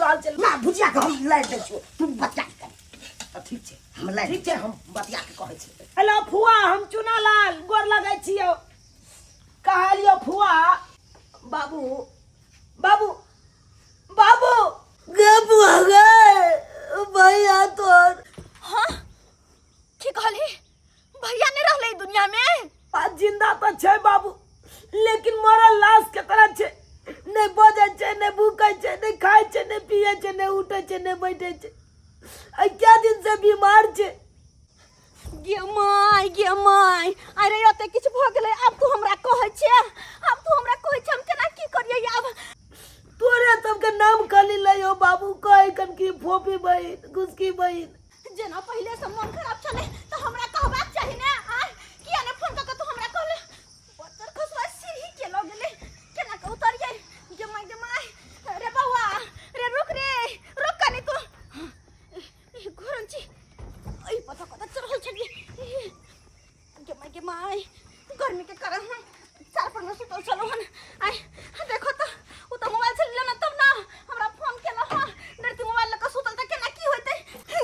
रहल छै। ना भुजिया के हम लारि दै छियौ, तू बतिया के कर। तऽ ठीक छै। हम लारि। ठीक छै, हम बतिया के कहै छी। हेलो फुआ, हम चुना लाल, गोर लगै छियौ। कहलियौ फुआ, बाबू बाबू बाबू। गे बुआ गे, भैया तोर। हाँ, की कहली? भैया नहीं रहले ई दुनिया में? आ जिंदा तो छै बाबू, लेकिन मरल लाश के तरह छै। नहीं बजै छै, नहीं भूकै छै, नहीं खाय छै, नहीं पिए छै, नहीं उठै छै, नहीं बैठै छै। आ क्या दिन से बीमार छै। गे my, गे my, अरे एते किछु भऽ गेलै, आब तू हमरा कहै छे, आब तू हमरा कहै छे, हम केना की करियै आब? तोरे सबके नाम खाली लइयो बाबू, कहै कन की फोफी बहिन, घुसकी बहिन। जेना पहिले से मन खराब छलै तऽ हमरा कहबाक चाही ने। आय किया ने फोन कऽ के तू हमरा कहले? बच्चर खसुआ सीढ़ी के लऽ गेलै, केना के उतरियै? गे my, गे my, रे बौआ रे, रुक रे, रुक कनी तू। घुरन छी एहि पता कतऽ चढ़ल छलियै। गे my, गे my, गर्मी के कारण हम चार पर में सुतल छलहुँ हन। आय देखो तऽ, ओ तऽ मोबाइल छल लेना तब ना हमरा फोन केलक हँ। डरती मोबाइल लऽ कऽ सुतल तऽ केना की होइतै?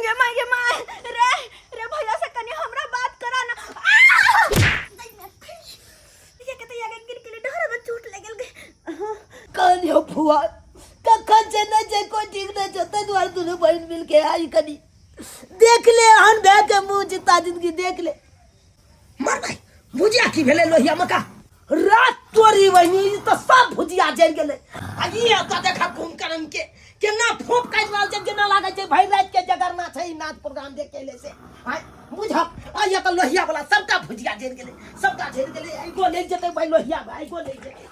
गे my, गे my, रे रे भैया से कनी हमरा बात करा ना। ये के तऽ आगे गिर गेलै, डर में चोट लागि गेल। कहलियौ फुआ, कखन छै नहि छै कोइ ठीक नहि छै, ताहि दुआरे दुनू बहिन मिलके आई कनी देख ले हन भए के मुँह जिता जिंदगी देख ले। मर भाई, भुजिया की भेलै लोहिया मका? रात तोरी बहिनी, ई तऽ सब भुजिया जरि गेलै। आ ई एतऽ देखा कुंभकर्ण के केना फोप काटि रहल छै, केना लागै छै भरि राति के जगरना छै ई नाच प्रोग्राम देख के एलै से। आँय बुझक, आ ई एतऽ लोहिया वाला सबटा भुजिया जरि गेलै, सबटा जरि गेलै। आइगो लागि जेतै भाई लोहिया मे, आइगो लागि जेतै।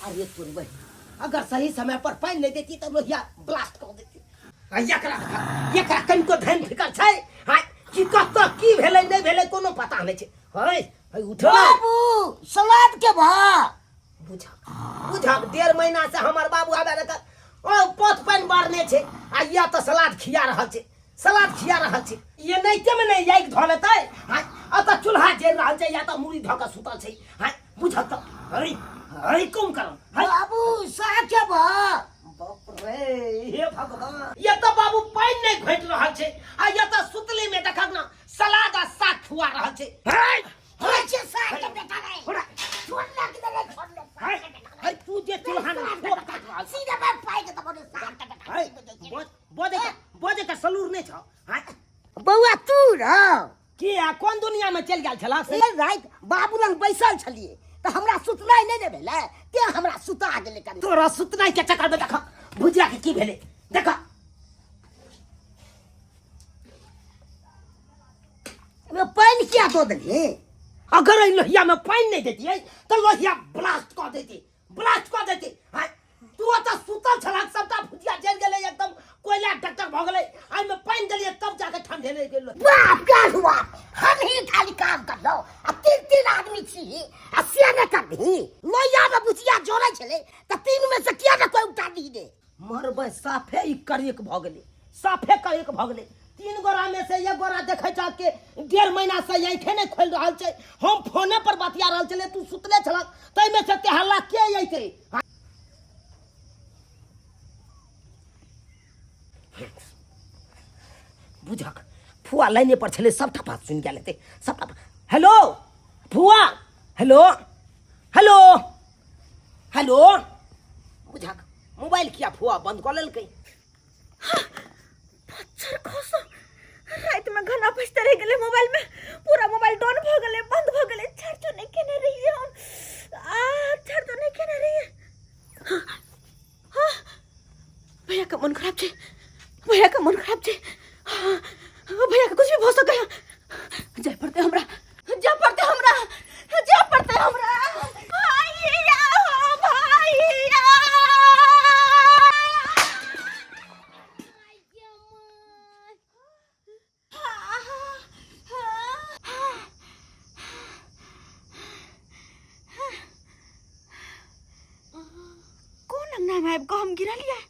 अरे तोरी बहिनी, अगर सही समय पर पानि नहि देती तऽ लोहिया ब्लास्ट कऽ देती। आ एकरा एकरा कनिको धन फिकर छै? आँय कि कतऽ की भेलै नहि भेलै कोनो पता नहि छै। है है उठो ने। बाबू, सलाद के भा। बुझक बुझक, 1.5 महीना से हमर बाबू आबे रखत ओ पथ पानि बारने छै, आ या तऽ सलाद खिया रहल छै, सलाद खिया रहल छै। ये नैते में नहि आगि धऽ लेतै? आँय एतऽ चूल्हा जरि रहल छै, या तऽ मूड़ी धऽ कऽ सुतल छै। आँय बुझक तऽ, है है कम करम है। बाबू, साग के भा। बाप रे, हे भगवान, ये तऽ बाबू पानि नहि घटि रहल छै, आ ये तऽ सुतली में देखक ना सलाद आ साग खुआ रहल छै। है है छै साग के बेटा रे। छोड़ा। छोड़ ले के दे, छोड़ ले। है है तू जे चूल्हा में ठोक काटि रहल छै। सीधे मैं पाई के तब साग के बेटा। है बजे के बजे के सलूर नहि छौ? हाँ? बौआ तू रह की आ कोन दुनिया में चलि गेल छला से? ए राति बाबू लग बैसल छलियै तऽ हमरा सुतनाइ नहि ने भेलै, तें हमरा सुता गेलै कनी। तोरा सुतनाइ के चक्कर में देख भुजिया के की भेलै देख। एहिमे पानि किया दऽ देलियै? अगर एहि लोहिया में पानि नहि देतियै तऽ लोहिया ब्लास्ट कऽ देती, ब्लास्ट कऽ देती। हाँ, तू ओतऽ सुतल छलक, सबटा भुजिया जरि गेलै, एकदम कोयला टकटक भऽ गेलै। एहिमे पानि देलियै तब जाके ठंडेलै गेल। बाप गे बाप, हम ही खाली काम करलहुँ आ तीन तीन आदमी छी आ से नहि करबही? लोहिया में भुजिया जरै छलै तऽ तीन में से किया ने कोइ उठा दी रे? मरबै, साफे ई करेक भऽ गेलै, साफे करेक भऽ गेलै। तीन गोरा में से एक गोरा देखै छह कि 1.5 महीना से आँखे नहि खोलि रहल छै। हम फोने पर बतिया रहल छलियै, तू सुतले छलक, ताहिमे से ते हल्ला के अयतै? बुझक फुआ लाइने पर छलै, सबटा बात सुनि गेल हेतै सबटा बात। हेलो फुआ, हेलो हेलो हेलो। बुझक मोबाइल किया फुआ बंद कऽ लेलकै? मच्छर खसो, राति में घना बजते रहि गेलै मोबाइल में, पूरा मोबाइल डाउन भऽ गेलै, बंद भऽ गेलै। चार्जो नहि केने रहियै हम, आ चार्जो नहि केने रहियै। हाँ, हाँ, भैया के मन खराब छै, भैया के मन खराब छै। हाँ, भैया के कुछ भी भऽ सकै है। जाय पड़तै हमरा, जाय पड़तै हमरा, जाय पड़तै हमरा। भैया हो भैया। कोन अंगना में आबि कऽ हम गिरलियै?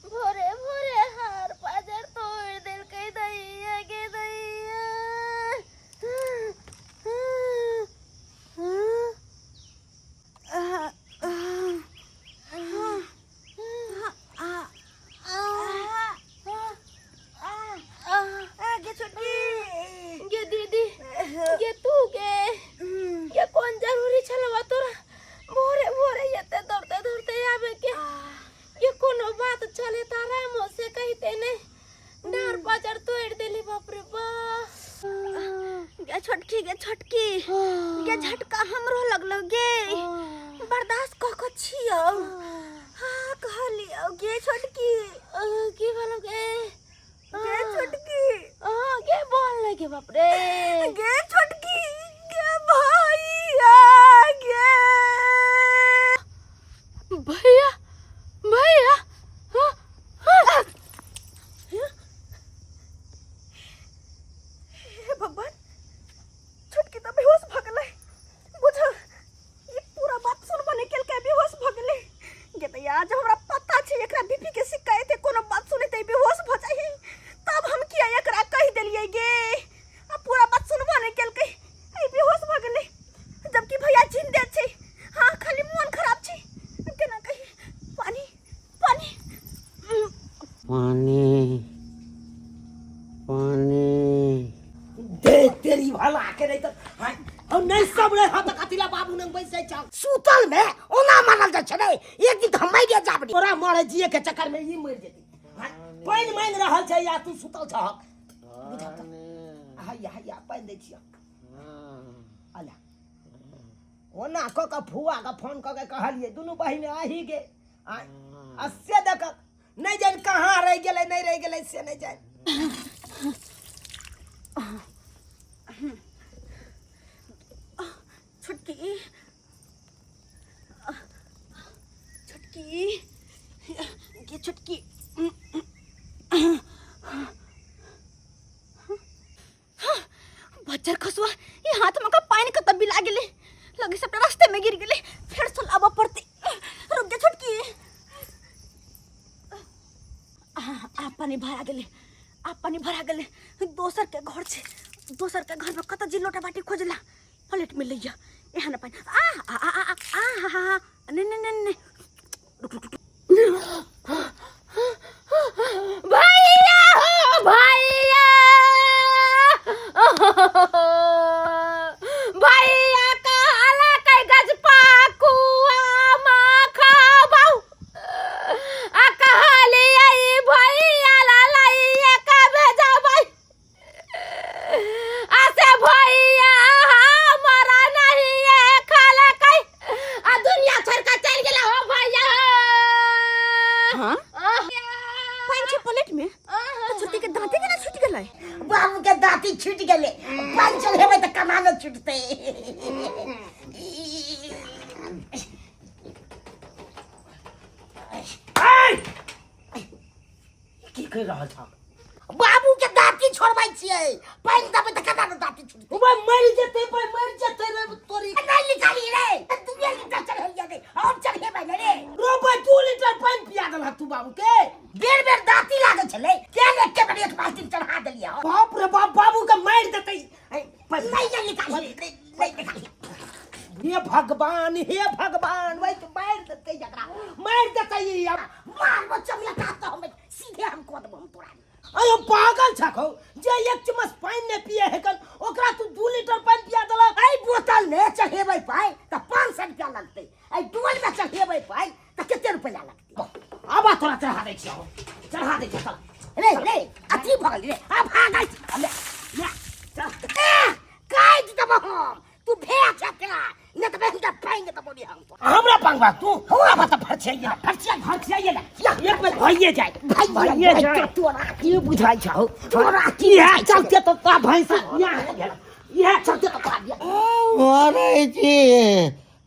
भोरे भोरे हार पाजर तोड़ देलकै दैया गे दैया। बाप रे। गे छोटकी, गे भैया, गे भैया, भैया। हाँ, हाँ। हे भगवान, छोटकी तऽ बेहोश भऽ गेलै। बुझ ई पूरा बात सुनबो नहि केलकै, बेहोश भऽ गेलै। गे दैया, जब हमरा पता छै एकरा बीपी के शिकायत है, कोनो बात सुनते बेहोश भऽ जाइ, तब हम किया एकरा कहि देलियै गे? आ पूरा बात सुनबो नहि केलकै, ई बेहोश भऽ गेलै, जबकि भैया जिंदे छै। हाँ, खाली मोन खराब छै। अब केना कही? पानी, पानी। पानी, पानी। दे तेरी भला के नहीं तो हाँ, हम नहीं सब रहे हाथ कथिला बाबू नंग बैसै छौ। सुतल में ओना मारल जाइ छै रे, एक दिन तऽ हम मरिए जाब रे। तोरा मरे जिए के चक्कर में ई मरि जेतै। हाँ, पानि मांगि रहल छै या तू सुतल छहक? बुझल तऽ हैया हैया पानि दै छियौ। अला ओना कऽ कऽ फुआ के फोन कऽ के कहलियै, दुनू बहिन आही गे। आ से देख नहि जानि कहाँ रहि गेलै, नहि रहि गेलै से नहि जानि। छोटकी, छोटकी गे, छोटकी। बच्चर खसुआ, ये हाथ में का पानी कतऽ बिला गेलै? लगे सबटा रास्ते में गिर गेलै, फेर से लाबऽ पड़तै। रुक जा छोटकी। आ पानी भरा गेलै, आ पानी भरा गेलै। दोसर के घर छै, दोसर के घर में कतऽ जी लोटा बाटी खोजला प्लेट मिलैया एहन पानी। आ आ आ आ आ हा हा, नहीं नहीं नहीं नहीं, रुक रुक रुक। भैया हो भैया, भैया कहला कै गज पाकुआ माखा बाऊ, आ कहलियै भैया ललैया का भेजबै, आसे भैया हमारा नहीं है खाला कै, आ दुनिया छोड़ के चल गेला हो भैया। हाँ, पानि छै प्लेट में तो छोटी के दांते केना छूट गेलै? बाबू के दाँती छूटि गेलै, पानि चढ़ेबै तऽ केना ने छूटतै? की कहि रहल छह? बाबू के दाँती छोड़बै छियै, पानि देबै तऽ केना ने दाँती छूटतै? ओ मरि जेतै भाई, मरि जेतै रे तोरी। नहि निकाली रे, 2 लीटर चढ़ेलियै रे, और चढ़ेबै ने रे। रो भाई, 2 लीटर पानि पिया देलहक तू बाबू के? बेर बेर दाँती लागै छलै, के ने एके बेर एक बाल्टी चढ़ा देलियै। बाप रे बाप, बाबू के मारि देतै। नहीं निकाली, नहीं निकाली। हे भगवान, हे भगवान, वही तो मारि देतै एकरा, मारि देतै ई अब। मारबो चमिया काट हम सीधे, हम कऽ देबो हम तोरा। अयो पागल छको, जे एक चम्मच पानि नहि पिए हेकन ओकरा तू 2 लीटर पानि पिया देलक। एहि बोतल में चढ़ेबै पाइ तऽ 500 रुपया लगतै, एहि डोल में चढ़ेबै पाइ तऽ कते रुपया लगतै? आबा तोरा चढ़ा दै छियौ, चढ़ा दै छियौ, चल। रे रे, अथी भऽ गेल रे, आ भागै छी। ले ले, चल। ए, काटि देबो हम, तू भेज एकरा, नहि तऽ बहिन के पानि देबो रे हम तोरा। हमरा पंगवा तू हमरा बात फरछिया फरछिया फरछिया ना एक बेर भइए जाए, भइए जाए। तोरा की बुझाइ छौ? तोरा की है चलते तो तोरा भैंसा यहाँ गेल, इएह चलते तो तोरा बियाह। मरै छी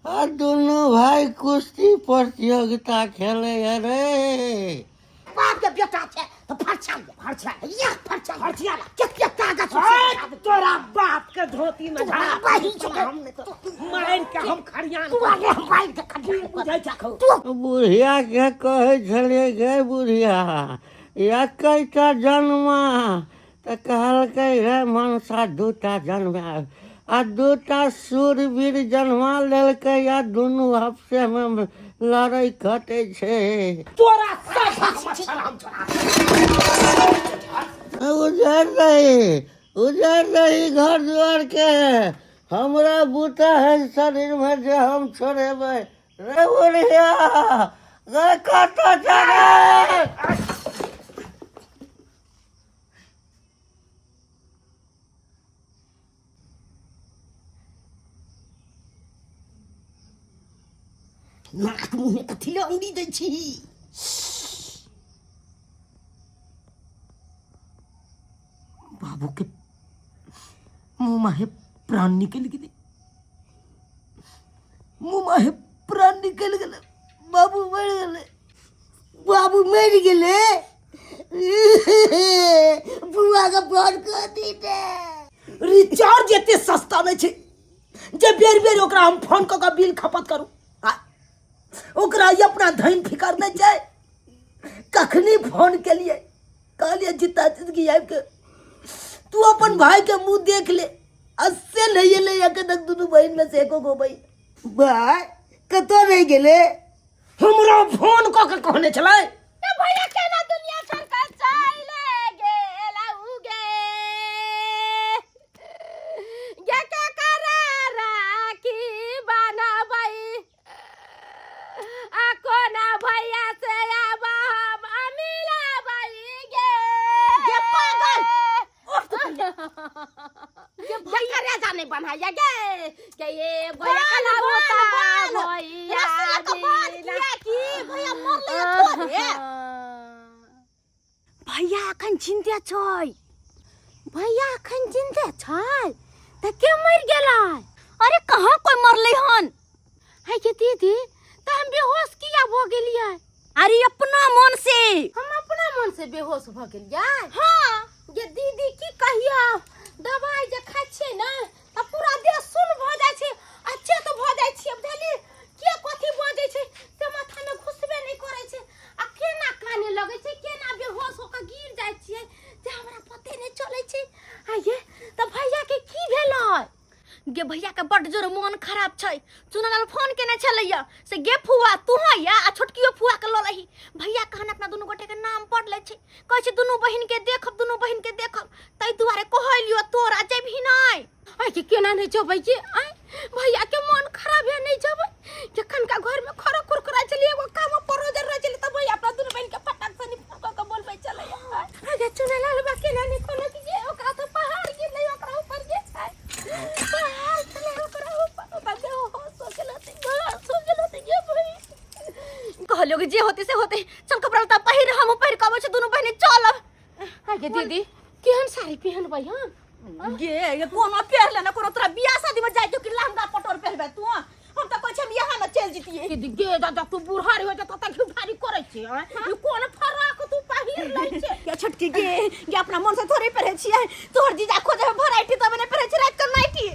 आ दुनू भाई कुश्ती प्रतियोगिता खेलै रे। बाप के बेटा छै तऽ फरछा लिअ, फरछा या फरछा, फरछिया ला। कते ताकत हट, तोरा बाप के धोती में तोरा झाड़ा बहिन छौ। हम नहीं तो मारि के हम खरियान तू आगे हम मारि के खरियान की बुझै छौ तू? बुढ़िया के कहै छलियै, गे बुढ़िया, एकैटा जन्मा तऽ कहलकै, रे मनसा, दूटा जन्मा। आ दूटा सूरवीर जन्मा लेलकै आ दुनू आपसेमे लड़ै कटै छै। तोरा सब मच्छर हम छोड़ा। उजर रही, उजर रही घर दुआर के। हमरा बूता है शरीर में जे हम छोड़ेबै रे? बुढ़िया गे, कतऽ चढ़े? नाक मुँहमे कथी लए अंगुरी दै छी? बाबू के मुँह माहे प्राण निकलि गेलै, मुँह माहे प्राण निकलि गेलै, बाबू मरि गेलै, बाबू मरि गेलै। बुआ के फोन कऽ दीते। रिचार्ज एते सस्ता नहि छै जे बेर बेर ओकरा हम फोन कऽ कऽ बिल खपत करू। आ ओकरा ई अपना धनि फिकर नहि छै। कखनी फोन केलियै, कहलियै जिता जिंदगी आबि के तू अपन भाई के मुंह देख ले, आ से नहीं एलै एखन तक दुनू बहिन में से एको गो बहिन। भाय कतऽ रहि गेलै? हमरा फोन कऽ के कहने छलै। ए भैया केना दुनिया छोड़ के चले गेला उगे गे के करा राखी बनाबै आ कोना भैया से आबा हम मिलाबै गे। गे पागल उठ तू पहिले। गे भैया रेजा नहीं बनाया गे के ये भैया कला होता भैया रसला के बाल किया की भैया मरले थोड़े। भैया अखन जिंदे छै, भैया अखन जिंदे छै त के मर गेलै? अरे कहाँ कोई मरले हन? है के दीदी त हम बेहोश किया भ गेलियै? अरे अपना मन से। हम अपना मन से बेहोश भ गेलियै? हाँ। गे दीदी की कहियो, दवाई जे खाइ छियै ने त पूरा देह सुन्न भ जाइ छै, अच्छे तो भ जाइ छियै, बुझलियै? के कथी बजै छै से माथा में घुसबे नहि करै छै, आ केना काने लगै छै, केना बेहोश होकर गिर जाइ छियै से हमरा पते नहि चलै छै। आ ये त भैया के की भेलै? गे भैया के बड्ड जोर मोन खराब छै। चुनालाल फोन केने छलैया से गे फुआ तू या आ छोटकियो फुआ के लऽ लही। भैया कहन अपना दुनू गोटे के नाम पढ़ लै छै, कहै छै दुनू बहिन के देखब, दुनू बहिन के देखब, ताहि दुआरे कहलियो तोरा जेबही नहि। आइ के केना नहि जेबै गे? आइ भैया के मोन खराब है, नहि जेबै? जखन का घर में खड़ा कुरकुरा छलियै, एगो काम परोजर रहै छलै, तऽ भैया अपना दुनू बहिन के फटाक से फोन कऽ के बोलबै छलैया। आइ चुनालाल बा केना नहि कहलक जे ओकरा तऽ पहाड़ गिरलै ओकरा ऊपर, जे छै पहाड़ छलै ओकरा ऊपर, ओकरा बेहोश हो गेल होतै, बेहोश हो गेल होतै गे बहिन। कहलियो कि जे होतै से होतै, चल कपड़ा लत्ता पहिर, हमहूँ पहिर कऽ अबै छी, दुनू बहिनी चलब। आइ गे दीदी केहन साड़ी पहिनबै हम? गे ये कोनो पहिर लेना, कोनो तोरा बियाह शादी में जाय के लहंगा पटोर पहिरबे तू? हम त कहै छी हम यहाँ न चल जितिए। दीदी गे दादा तू बुढ़ारी हो जता त घुभारी करै छी? आँय ई कोन फराक तू पहिर लै छै? गे छोटकी गे, गे अपना मन से थोड़े पहिरै छियै, तोहर जीजा खोजे है वैरायटी तब ने पहिरै छै रात के नाइटी।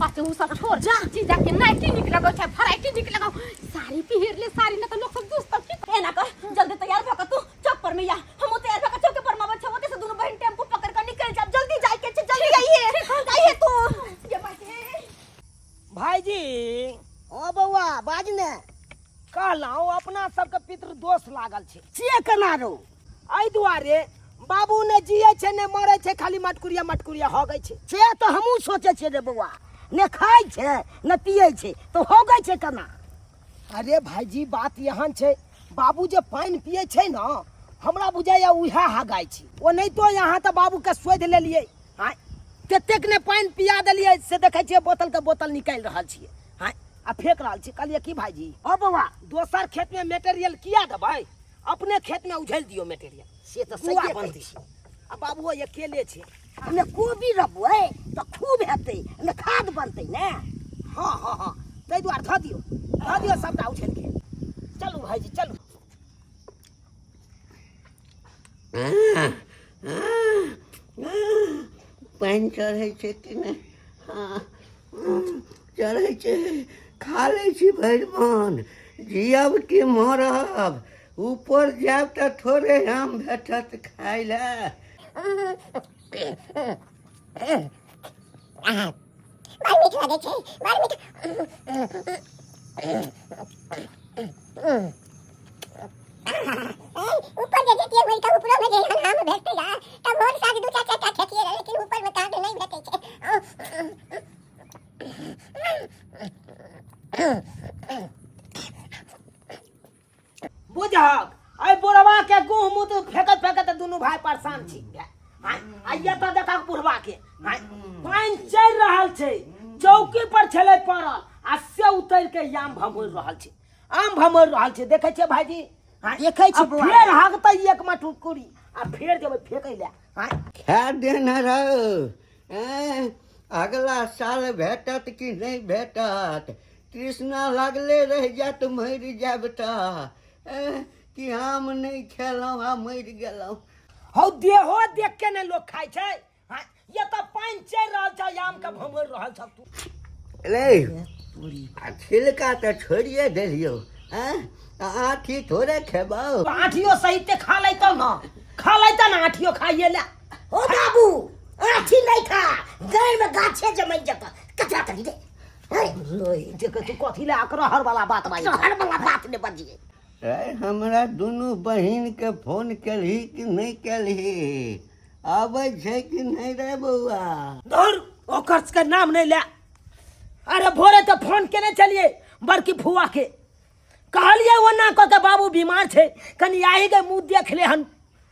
अच्छा उ सब छोड़ जा, जीजा के नाइटी निक लगै छै, वैरायटी निक लगौ, साड़ी पहिर ले साड़ी, न त लोग सब दुस तब। एना कर जल्दी तैयार भ के तू चौक पर में या, हम तैयार भ के चौक पर में आबै छै, ओते से दुनू बहिन टेम्पू पकड़ के निकल जाब, जल्दी जाय के छै, जल्दी आइए आइए तू। ये बाजे भाईजी। ओ बौआ बाज ने। कहलहुँ अपना सबके पितृ दोष लागल छै। से केना रो? एहि दुआरे बाबू ने जिए छै ने मरे छै, खाली मटकुरिया मटकुरिया हगै छै। से तऽ हमहूँ सोचै छियै रे बौआ, ने खाइ छै ने पियै छै तऽ हगै छै केना? अरे भाईजी बात एहन छै, बाबू जे पानि पियै छै ने, हमरा बुझाइया उएह हगाइ छै। ओनाहितो यहाँ तऽ बाबूके शोधि लेलियै, आँय कतेक ने पानि पिया देलियै से देखै छियै बोतलके बोतल निकालि रहल छियै, आँय आ फेंक रहल छियै। कहलियै की भाईजी? ओ बौआ दोसर खेतमे मेटेरियल किया देबै, अपने खेतमे उझलि दियौ मेटेरियल। से तऽ गुआ सहिए कहै बनतै। छी। आ बाबूओ अकेले छै। हमे कोबी रोपबै तऽ खूब हेतै, हमे खाद बनतै ने। हाँ हाँ हाँ ताहि दुआरे धऽ दियौ, धऽ दियौ सबटा उछलि के। चलू भाईजी चलू। पानि चढ़ै छै कि नहि? हँ चढ़ै छै। खा लै छी भरि मन, जियब कि मरब? ऊपर जायब तऽ थोड़े आम भेटत खाय लए। बड़ मीठ लगै छै, बड़ मीठ। ऊपर जे जैतियै मरि कऽ, ऊपरोमे जे एहन आम भेटतै ने तऽ भोर साँझ दू चारि चारि टा खेतियै रहै, लेकिन ऊपरमे तऽ अहाँके नहि भेटै छै। बुझहक एहि बुढ़वा के गुह मुँह तऽ फेकत फेकत दुनू भाय परेशान छी। आइए तऽ देखक बुढ़वा के पानि चढ़ि रहल छै, चौकी पर छलै पड़ल आ से उतरि के आम भमोरि रहल छै, आम भमोरि रहल छै। देखै छियै भाईजी? देखै छी। फेर हगतै एक मटकुरी आ फेर जेबै फेकै लए। खा देने रहो। अगला साल भेटत कि नहि भेटत तृष्णा लागले रहि जायत मरि जायब तऽ कि आम नहि खेलहुँ आ मरि गेलहुँ। हौ देहो देख के ने लोग खाइ छै। हाँ, ये तऽ पानि चढ़ि रहल छै, आम के भमोरि रहल छ तू। रे आ छिलका तऽ छोड़िए देलियौ। आँय आ आँठी थोड़े खेबौ। आँठियो सहिते खा लैतौ न, खा लैतौ न, आँठियो खाइए ले। ओ बाबू आँठी नहि खा, गाय में गाछे जमै जत कचरा करी दे। देख तू कथी ले अकरहर वाला बात बाजै हर वाला बात ने बजिए। रे हमरा दुनू बहिनके फोन केलही कि नहि केलही? आबै छै कि नहि रे बौआ? धुर, ओकर के नाम नहि ले। अरे भोरे तऽ फोन केने छलियै बड़की फुआ के, कहलियै ओना कऽ के बाबू बीमार छै, कनि आहि के मुँह देख ले हन।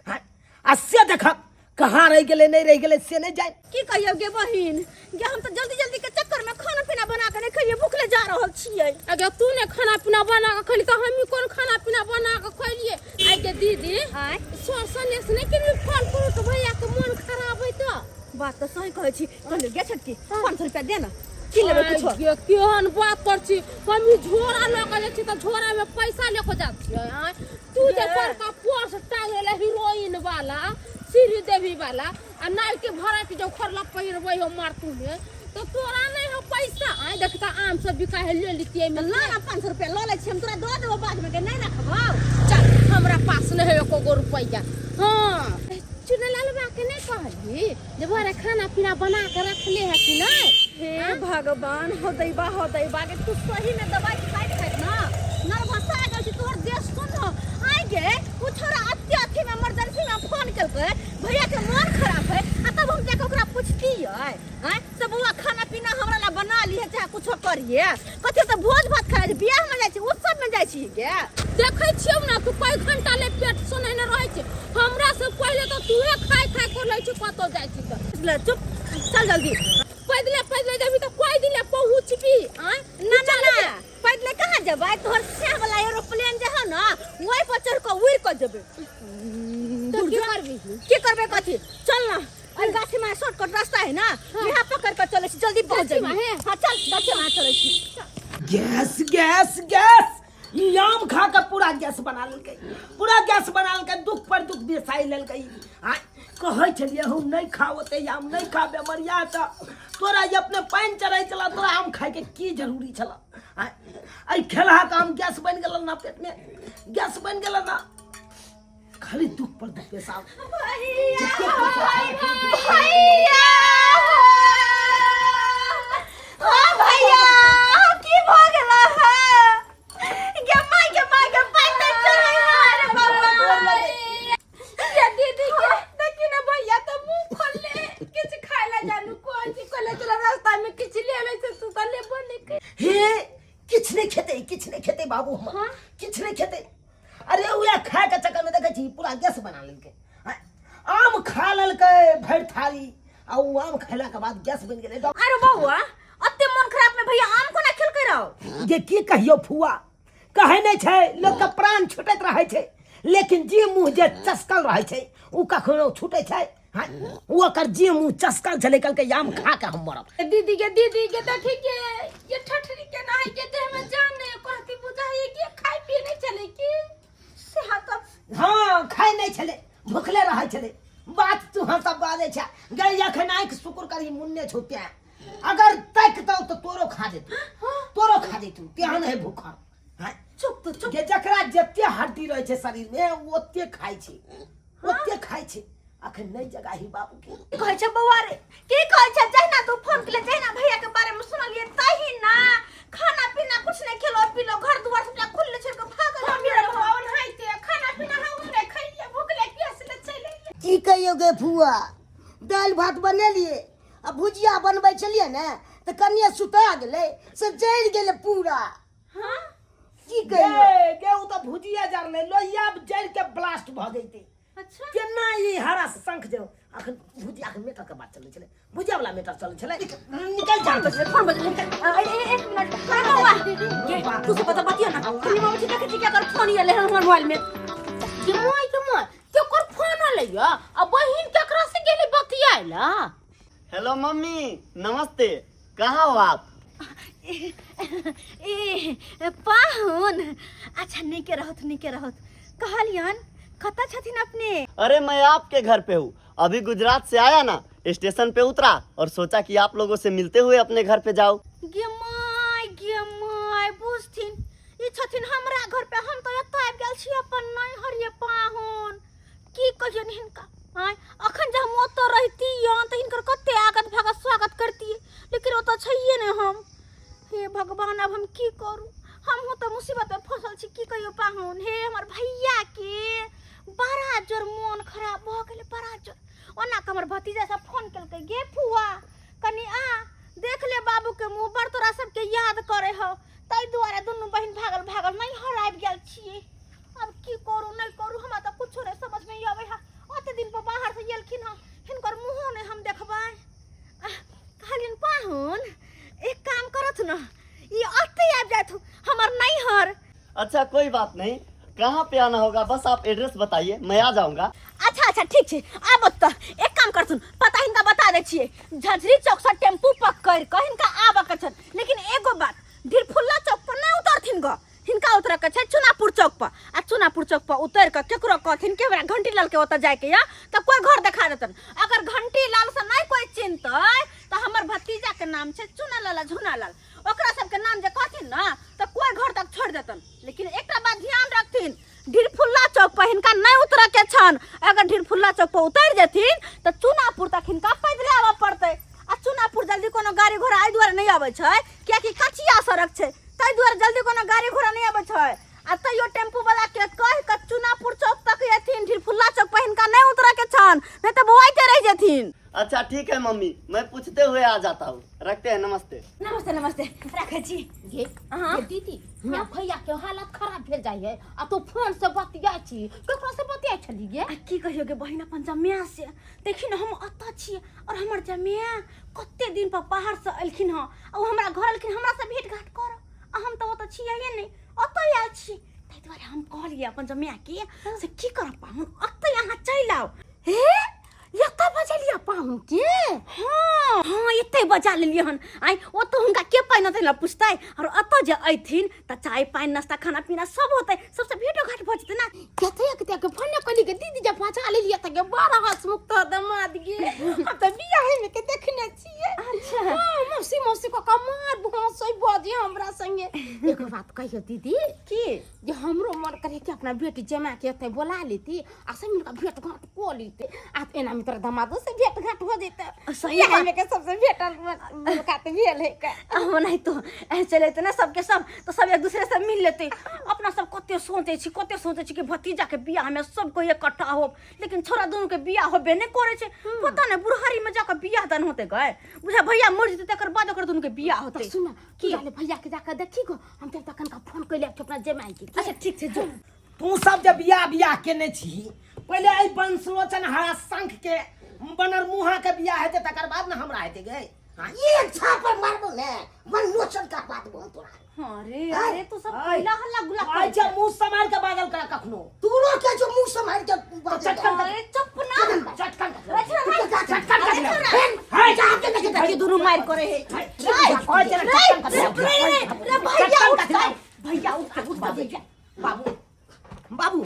हाँ, आ से देखक कहाँ रहि गेलै नहि रहि गेलै से नहि जानि। की कहियौ गे बहिन गे, हम तऽ जल्दी जल्दी के चक्कर में खाना पीना बना के नहीं खैलियै, भूखले जा रहल छियै। अगे तू ने खाना पीना बना के खैली तऽ हमही कोन खाना पीना बना के खैलियै? आइ गे दीदी, आँय? सर सनेस नहि केलियै फोन करू तऽ भैया के मोन खराब है तऽ। बात तऽ सही कहै छी। कहलियै गे छोटकी, 500 रुपया दे ना, की लेबै कुछो। गे केहन बात कर छी, हम झोरा लऽ के जाइ छी तऽ झोरा में पैसा लऽ के जाइ छियै। आँय तू जे बड़का पर्स टांगेला हीरोइन वाला श्री देवी वाला आ नाइटी भराटी जो खरला पहिरबै हो मारतू में तो तोरा नहीं हो पैसा। आय देखता आम सब बिका है ले लितियै में। ला ना 500 रुपया लऽ लै छी, हम तोरा दऽ देबो बाद में गे, नहीं रखबौ। चल हमरा पास नहीं है एको गो रुपैया। हाँ चुनेलाल बा के नहीं कहली जे बड़ा खाना पीना बना के रखले है कि नहीं? हे भगवान, हो दैबा हो दैबा के तू सही में दवाई खाइत खाइत ना नर्वस आ गेल छी, तोहर देह सुन। आइ गे उ छोरा अत्य अथी में इमरजेंसी में फोन केलकै, भैया के मन खराब है, आ तब हम जाके ओकरा पुछतियै आँय से बौआ खाना पीना हमरा ला बना लिहे चाहे कुछो करिए, कथी तऽ भोज भात खाइ छै, बियाह में जाइ छी, उत्सव में जाइ छी गे। देखै छियौ ना तू कई घंटा ले पेट सुनेने रहै छै, हमरा से पहिले तऽ तूहे खाय खाय कर लै छी कतौ जाइ छी तऽ। ले चुप चल जल्दी। पैदले पैदले जेबही तऽ कोई दिन ले पहुँचबी। आँय ना ना ना पैदले कहाँ जेबै, तोहर सएह वाला एरोप्लेन जे हौ ना ओहि पर चढ़ कऽ उड़ि कऽ जेबै। तऽ की करबी? की करबै कथी, चल ना एहि गाछी में शॉर्टकट रास्ता है ना, यहाँ पकड़ कऽ चलै छी जल्दी पहुँच गाछी जेबै। में है? हाँ चल गाछी में चलै छी। गैस गैस गैस, ई आम खा के पूरा गैस बना लेलकै, पूरा गैस बना लेलकै, दुख पर दुख बेसाइ लेलकै। आ कहै छलियै हम नहि खाओ ते आम नहि खा, बेमरिया तऽ तोरा जे अपने पानि चढ़ै छला, तोरा आम खाइके की जरूरी छला? आ एहि खेलहा के आम गैस बनि गेल ना, पेट में गैस बनि गेल ना, खाली दुख पर दुख पेशाब। भैया ओ भैया की भऽ गेल है गे माय गे माय गे पानि नहि चढ़ै है रे बाबा। ये दीदी के देखी ना भैया तो मुंह खोलले किछ खाय ला जानू कोई चीज खोले चला रास्ता में किछ ले ले से तू तो लेबो नहीं के। हे किछ नहीं खेते, किछ नहीं खेते बाबू हमर। हाँ? किछ नहीं खेते। अरे उहे खाय के चक्कर में देखै छी पूरा गैस बना लेलकै। आम खा लेलकै भरि थाली आ उ आम खेला के बाद गैस बनि गेलै। अरे बौआ अते मन खराब में भैया आम कोना खेलकै रहो? जे की कहियौ फुआ, कहै नहि छै लोक के प्राण छूटैत रहै छै, लेकिन जी मुँह जे चसकल रहै छै उ कखनो छूटै छै? हाँ, उ ओकर जी मुँह चसकल छलै, कहलकै आम खा के हम मरब। दीदी के दीदी के देखी के ये ठठरी के ना है के देह में जान नहीं कहती बुझाई के खाय पी नहीं चले की से हाँ तो हाँ खाय नहीं छलै, भुखले रहै छलै। बात तू हम सब बाजै छै गई अखन आँखि सुकुर करी मुन्ने छौ तें, अगर तकतौ तऽ तोरो खा जेतौ, तोरो खा जेतौ, तेहन है भूखल। हाँ चुप तो चुप। के जकरा जते हड्डी रहै छै शरीर में ओ ओते खाइ छै, ओते खाइ छै। अखन नहि जगाही बाबू के। की कहै छै बौआ रे, की कहै छै? जहिना तू फोन केले जहिना भैया के बारे में सुनलियै तहिना खाना पीना कुछ नहीं खेलो पीलो, घर दुआर सबटा खुलले छोड़ के भागल। हम मेरा बौआ ओनाहिते खाना पीना हम नहि खैलियै, भूखले प्यासले चलि एलियै। की कहियौ गे फुआ, दालि भात बनेलियै आ भुजिया बनबै छलियै ने तऽ कनिये सुता गेलै से जरि गेलै पूरा। हाँ? की कहियौ गे गे उ तऽ भुजिया जरलै, लोहिया जरि के ब्लास्ट भऽ जैतै। अच्छा केना ई हरा शंख जे अखन भुजिया के मेटर के बात चलै छलै, भुजिया वाला मेटर चलै छलै, निकल जा। फोन बज एक मिनट। अरे बौआ गे तू सब बता बतिया ना, कनी मामा जी देखै छी क्या कर फोन आएल है हमर मोबाइल में। के माय के माय केकर फोन आलै या आ बहिन केकरा से गेलै बतियाय ला? हेलो मम्मी नमस्ते, कहाँ हो आप? ए पाहुन, अच्छा नीके रहत, नीके रहत। कहलियन कतऽ छथिन अपने? अरे मैं आपके घर पे हूँ, अभी गुजरात से आया ना, स्टेशन पे उतरा और सोचा कि आप लोगों से मिलते हुए अपने घर पे जाओ। गे my, गे my, बुझथिन ई छथिन हमरा घर पे, हम तऽ एतऽ आबि गेल छी अपन नैहर। ये पाहुन की कहियन हिनका, आँय अखन जे हम ओतऽ रहितियन तऽ हिनकर कते आगत भागत स्वागत करतियै, लेकिन ओतऽ छैहे नहि हम। हे भगवान, अब हम की करू? हमहूँ तऽ मुसीबत में फंसल छी। की कहियौ पाहुन, हे हमर भैया के बड़ा जोर मोन खराब भऽ गेलै, बड़ा जोर। ओना कऽ हमर भतीजा सब फोन केलकै, गे फुआ कनि आ देख ले बाबू के मुँह, बड़ तोरा सबके याद करे हौ। ताहि दुआरे दुनू बहिन भागल भागल नैहर आबि गेल छियै। अब की करू नहि करू, हमरा तऽ कुछो नहि समझ में आबै है। ओते दिन पर बाहर से एलखिन हँ, हिनकर मुँहो नहि हम देखबै। कहलियन पाहुन एक काम करत न, ई अते आबि जात हमर नैहर। अच्छा कोई बात नहीं, कहाँ पे आना होगा बस आप एड्रेस बताइए, मैं आ जाऊंगा। अच्छा अच्छा ठीक छै, आब तऽ एक काम करथुन, पता हिनका बता दै छियै। झंझरी चौक से टेम्पू पकड़ कऽ हिनका आबऽ के छनि, लेकिन एगो बात, ढिरफुल्ला चौक पर नहि उतरथिन ग, हिनका उतरऽ के छै चुनापुर चौक पर। आ चुनापुर चौक पर उतर कऽ केकरो कहथिन कि हमरा घंटी लाल के ओतऽ जायके या, तऽ कोई घर देखा देतन। अगर घंटी लाल से नहि कोई चिन्हतै तऽ हमर भतीजा के नाम छै चुना लाल आ झुना लाल, ओकरा सबके नाम जे कहथिन ने तऽ कोई घर तक छोड़ देतन। लेकिन एकटा बात ध्यान रखथिन, ढिरफुल्ला चौक पर हिनका नहि उतरऽ के छन। अगर ढिरफुल्ला चौक पर उतरि जेथिन तऽ चुनापुर तक हिनका पैदले आबऽ पड़तै। आ चुनापुर जल्दी कोनो गाड़ी घोड़ा एहि दुआरे नहि अबै छै कियाकि कचिया सड़क छै, ताहि दुआरे जल्दी कोनो गाड़ी घोड़ा नहि अबै छै। आ तैयो टेम्पू वाला के कहि कऽ चुनापुर चौक तक एथिन, ढिरफुल्ला चौक पर हिनका नहि उतरऽ के छन, नहि तऽ बौआइते रहि जेथिन। अच्छा ठीक है मम्मी, मैं पूछते हुए आ जाता हूँ, रखते हैं, नमस्ते। नमस्ते नमस्ते, रखै छी। ये हाँ। ये दीदी, हमरा भैया के हालत खराब भेल जाइ है आ तू फोन से बतियाइ छी, ककरो से बतियाइ छली गे? आ की कहियो गे बहिन, अपन जमिया से देखी न, हम अतऽ छियै और हमर जमिया कते दिन पर बाहर से एलखिन हँ, आ ओ हमरा घर एलखिन हमरा से भेंट घाट कर, आ हम तऽ ओतऽ छियै नहि, ओतऽ आयल छी। ताहि दुआरे हम कहलियै अपन जमिया के से की करब पाहुन, ओतऽ अहाँ चलि आउ। हे एतऽ बजेलियै पाहुन के? हाँ हाँ एते बजा लेलियै हन। आइ ओतऽ हुनका के पानि अतै ने पुछतै, और ओतऽ जे अयथिन तऽ चाय पानि नाश्ता खाना पीना सब होतै, सबसे भेंटो घाट भऽ जेतै ना। कते कते के फोन कली के दीदी जे बजा लेलियै तऽ गे बड़ा हंसमुख तो दमाद गे, हम तऽ बियाहे में के देखने छियै। अच्छा। हाँ, मौसी मौसी को कमार भौंसै बजे हमरा संगे। एगो बात कहियो दीदी की? जे हमरो मन करे कि अपना बेटी जमा के एते बोला लेती आ सब मिलकर भेंट घाट कऽ लेते, आ एना में तोरा दमादो से भेंट घाट हो जेते। सही बियाह बात। में के सबसे भेटल मुलाकात भेल है का। नहीं तो ऐसे चले ना सबके सब तो सब एक दूसरे से मिल लेते। अपना सब कते सोचे छी, कते सोचे छी कि भतीजा के बियाह में सब कोई इकट्ठा हो, लेकिन छोरा दोनों के बियाह होबे नहीं करे छे। पता नहीं बुढ़ारी में जाकर बियाह दान होते गए, बुझा भैया मर जेते तकर बाद ओकर दोनों के बियाह होते। तो सुन, की जाले भैया के जाकर देखी गो, हम तब तक कनका फोन कैले अपना जमाई के। अच्छा ठीक छै जो। तू सब जे बियाह बियाह केने छी, पहिले एहि बंशलोचन हरा शंख के बनर मुहा के बियाह हेतै तकर बाद ने हमरा हेतै गे। हाँ, एक छापर मारबो ने मनमोचन का बात बोल तोरा। हाँ रे, अरे तू सब आय। पहिला हल्ला गुल्ला आइ जे मुंह सम्हारि के बागल करा कखनो। तोरो के जो मुंह सम्हारि के बाजल चटकन अरे चुप ना। चटकन रे छोरा, रे। चटकन अरे छोरा। हाय। जा के देख देखी दुनू मार करे है। रे, ओए तेरा चटकन कर रे, रे, रे, रे, भैया चटकन उठ कर जा। भैया उठ, उठ, भैया। बाबू बाबू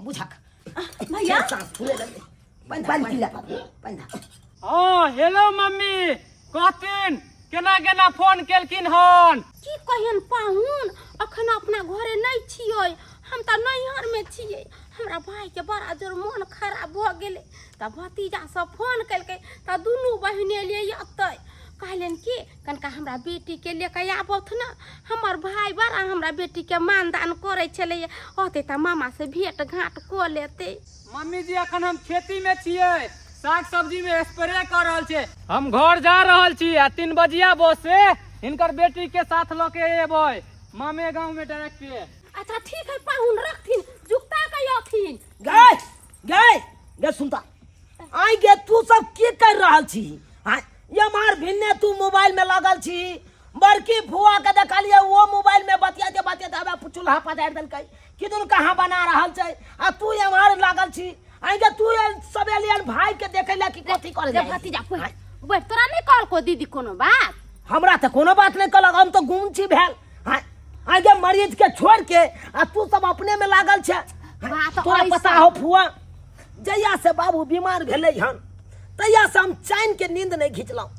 बुझक भैया सांस फूले लगले। बंधा बंद किला बाबू बंधा। हाँ हेलो मम्मी, कहथिन केना केना फोन केलखिन हन? की कहियन पाहुन, अखन अपना घरे नहीं छियै, हम तऽ नैहर में छियै। हमरा भाई के बड़ा जोर मन खराब भऽ गेलै तऽ भतीजा सब फोन केलकै तऽ दुनू बहिन एलियै एतै। कहलनि कि कनका हमरा बेटी के लेके आबथ न, हमर भाई बड़ा हमरा बेटी के मानदान करै छलैया, अतै तऽ मामा से भेंट घाट कऽ लेतै। मम्मी जी अखन हम खेती में छियै, साग सब्जी में स्प्रे कर रहल छियै। हम घर जा रहल छी आ 3 बजिया बस से हिनकर बेटी के साथ लऽ के एबै मामे गांव में डायरेक्ट। अच्छा ठीक है पाहुन, रखथिन जुगता के अथिन। गए गए गए सुनता आइ गे, तू सब की कर रहल छी? हाँ ये मार भिन्ने तू मोबाइल में लागल छी, बड़की फुआ के देखलिए वो मोबाइल में बतियाते बतियाते हमे चूल्हा पजारि देलकै, कि दुनू कहाँ बना रहल छै, आ तू एम्हर लागल छी। आइ गे तू सब एलियन भाई के देखे ला कि कथी करे रे जाइ। भतीजा, कोई बैठ तोरा नहि कहलको दीदी कोनो बात हमरा तऽ कोनो बात नहि कहलक हम तऽ गुम छी भेल आँय आगे मरीज के छोड़ के आ तू सब अपने में लागल छै बात तोरा ऐसा- पता हो फुआ जहिया से बाबू बीमार भेलै हन तहिया से हम चैन के नींद नहि घिचलहुँ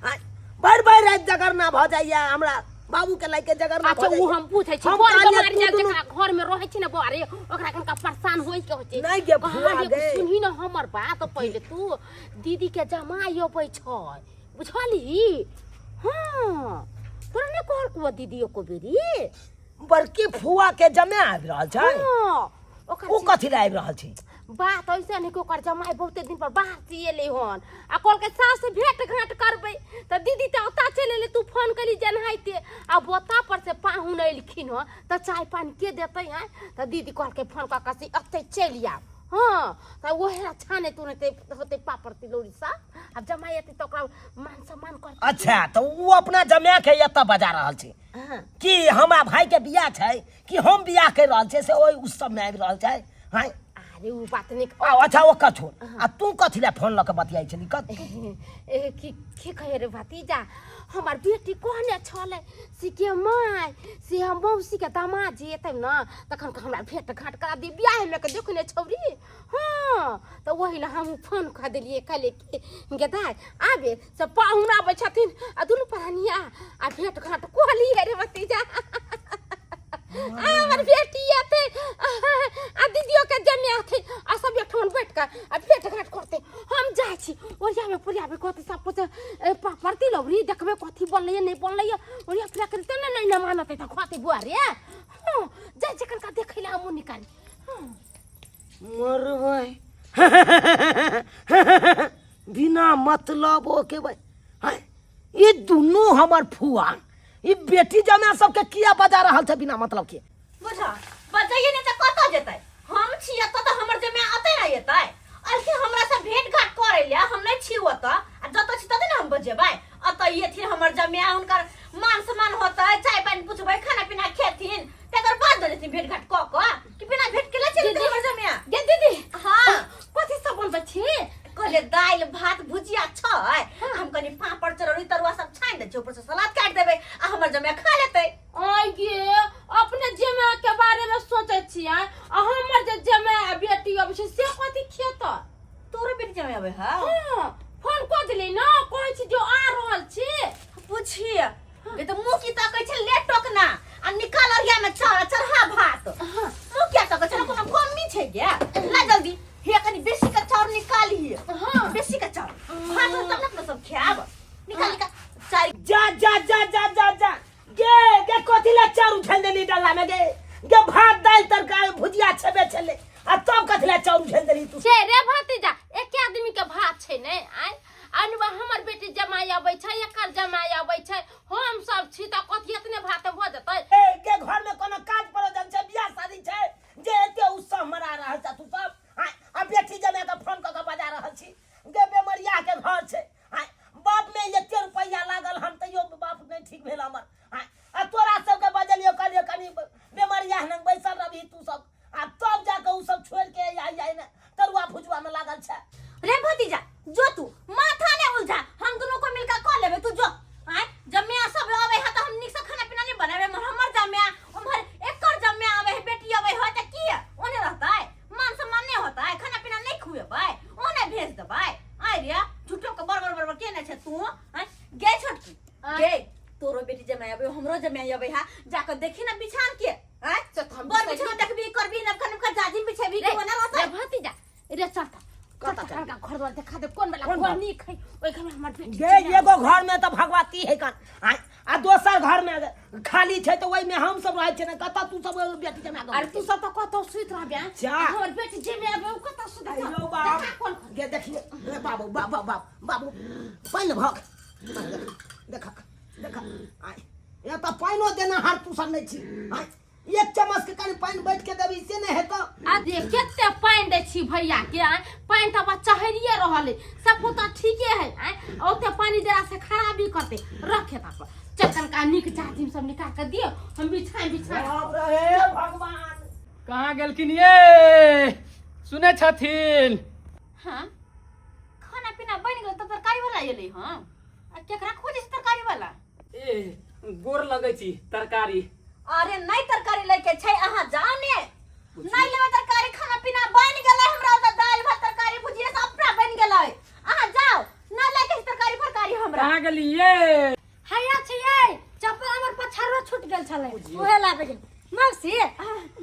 आँय भरि भरि राति जगरना भऽ जाइया हमरा बाबू के लए के जगरना अच्छा भऽ उ जाइया हम पूछै छी हम बड़ कहलियै बीमारी तू जे दुनू जकरा घर में रहै छै ने बौआ रे ओकरा कनका परेशान होइ के होइ छै नहि गे फुआ कहलियै, गे। सुनही ने हमर बात पहिले तू दीदी के जमाई अबै छै बुझलही हँ तोरा नहि कहलकौ दीदी एको बेरी बड़की फुआ के जमे आबि रहल छै हँ ओकर ओ कथी लए आबि रहल छै बात ऐसे नहीं कि ओकर जमाई बहुते दिन पर बाहर से एलै हन आ कहलकै सास से भेंट घाट करबै तऽ दीदी तऽ ओतऽ चलि एलै तू फोन करी जेनाहिते आ ओतऽ पर से पाहुन एलखिन हन तऽ चाय पानि के देतै आँय तऽ दीदी कहलकै फोन कऽ कऽ से एतै चलि आब हँ तऽ ओहे छाने तुनते होतै पापड़ तिलौरी सब आब जमाई एतै तऽ ओकरा मान सम्मान करतै अच्छा तऽ ओ अपना जमा के एतऽ बजा रहल छै हँ कि हमरा भाई के बियाह छै कि हम बियाह कर रहल छियै से ओहि उत्सव में आबि रहल छै हँ अरे उ बात नहि आ अच्छा ओकर छोड़ आ तू कथी लए फोन लऽ के बतियाइ छली कथी ए, की की कहे रे भतीजा हमर बेटी कहने छलै से के माय से हम मौसी के दामाद जे एतै ने तखन के हमरा भेंट घाट करा दी बियाह में के देखने छौरी हँ तऽ ओहि लए हमहूँ फोन कऽ देलियै कहलियै कि गे दाय आबे से पाहुन आबै छथिन आ दुनू प्राणी आ आ भेंट घाट कऽ लियै रे भतीजा आ हमर बेटी एतै आ दीदियो के जमे अथै आ सब एकठाम बैठ कऽ आ भेंट घाट करतै हम जाइ छी ओरियामे पोरियामे कथी सब कुछ पापड़ तिलौरी देखबै कथी बनलैए नहि बनलैए ओरिया फिरा कऽ ने नहि ने मानतै तऽ खुआतै बुआ रे हँ जाइ छी कनिका देखै लए हमहूँ निकाली हँ मरबै बिना मतलब के भाई हैं ई दुनू हमर फुआ ई बेटी जमा सबके किया बजा रहल छै बिना मतलब के बुझा बजाइए नहि तऽ कतऽ जेतै हम छी एतऽ तऽ हमर जमाय अतै ने एतै अलखिन हमरा से भेंट घाट करै ले हम नहि छी ओतऽ आ जतऽ छी ततऽ ने हम बजेबै अतऽ एथिन हमर जमाय हुनकर मान सम्मान होतै चाय पानि पुछबै खाना पीना खेथिन तकर बाद ने जेथिन भेंट घाट कऽ कऽ कि बिना भेंट केले चलि जेथिन हमर जमाय गे दीदी हाँ कथी सब बनबै छी कहले दालि भात भुजिया छै हम कनि पापड़ चरौरी तरुआ सब छानि दै छियै ऊपर से सलाद काटि देबै आ हमर जमाय खा लेतै आइ गे अपने जमाय के बारे में सोचै छियै आ हमर जे जमाय आ बेटी अबै छै से कथी खेतै तोरो बेटी जमाय अबै है हाँ फोन कऽ देली ने कहै छी जो आ रहल छी पूछिए ये तो मुंह की ताकै छै ले टोकना आ निकाल अरिया में चढ़ चढ़ा भात मुंह किया ताकै छै कोनो कमी छै गे ला जल्दी हे कनी बेसी के चाउर निकालिए हाँ। बेसी के चाउर भात तब ने अपना सब खायब निकाल निकाल चारि जा जा जा जा जा जा गे गे कथी ला चाउर उछल देली डल्ला में गे गे भात दालि तरकारी भुजिया छेबे छले आ तब कथी ला चाउर उछल देली तू से रे भतीजा एके आदमी के भात छै ने आय अनुबा हमर बेटी जमाई अबै छै एकर जमाई अबै छै हम सब छी तऽ कथी एतने भात भऽ जेतै ए के घर में कोनो काज परोजन छै बियाह शादी छै जे एते उत्सव मना रहल छ तू सब आय आ बेटी जमाई के फोन कऽ के बजा रहल छी गे बेमरिया के घर छै आय बाप में एते रुपैया लागल हन तैयो बाप नहि ठीक भेल हमर आय आ तोरा सबके बजलियो कहलियो कनि बेमरिया हन बैसल रहबही तू सब आ तब जाके उ सब छोड़ के आई आई ने तरुआ भुजुआ में लागल छै रे भतीजा जो तू माथा ने उलझा हम दोनों को मिलकर कऽ लेबै तू जो आय जम्या सब आबै है तऽ हम नीक से खाना पीना नहीं बनाबे मगर हमर जम्या उम्हर एकर जम्या आबै है बेटी आबै है तऽ की ओने रहतै मान सम्मान नहीं होतै खाना पीना नहीं खुएबै ओने भेज देबै आय रे झूठो के बड़बड़ बड़बड़ केने छै तू आय गे छोटकी गे तोरो बेटी जमाई आबै हमरो जमाई आबै है जाकर देखी ना बिछान के आय से तऽ हम बर बिसरि बिछान देखबी करबी नबका नबका जाजिम बिछेबी रे के ओना रहतै रे भतीजा रे चल तऽ चल तऽ कनका घर द्वार देखा दे कोन वाला कोन घर घर? नीक है ओहि घर में हमर बेटी गे छै ने। एगो घर में तऽ भगवती है कन आय आ दोसर घर में खाली छै तऽ ओहिमे हम सब रहै छियै ने कतऽ तू सब बेटी जमा अरे तू सब तऽ कतौ सुति रहबे आँय? जा। आ हमर बेटी जे में आबे उ कतौ सुति अयो बाप देखा कोन घर गे देखिए रे बाबू बाबू बाबू बाबू पानि भक देख देख आय ये तऽ पानिओ देना हार तू सब नहि छी आय एक चम्मच के कनि पानि बैठ के देबी से नहि हेतौ आ देख कते पानि दै छी भैया के आँय पानि तऽ बच्चा हरिये रहल है सब तऽ ठीके है आँय ओते पानि देला से खराबी करते रखे तब चल कनका नीक जाजिम सब निकाल के दियौ हम बिछाए बिछाए बाप रे भगवान कहाँ गेलखिन ये सुनै छथिन हाँ खाना पीना बनि गेल तऽ तरकारी वाला एलै हँ आ केकरा खोजै छै तरकारी वाला ए गोर लगै छी तरकारी अरे नहीं तरकारी लैके छै अहाँ जाओ ने नहीं लेबै तरकारी खाना पीना बनि गेलै हमरा ओतऽ दालि भात तरकारी भुजिया सबटा बनि गेलै अहाँ जाओ नहीं लैके छै तरकारी फरकारी हमरा कहाँ गेलियै हैया छियै चप्पल हमर पछाड़ो छूट गेल छलै उहे लाबे गेल मौसी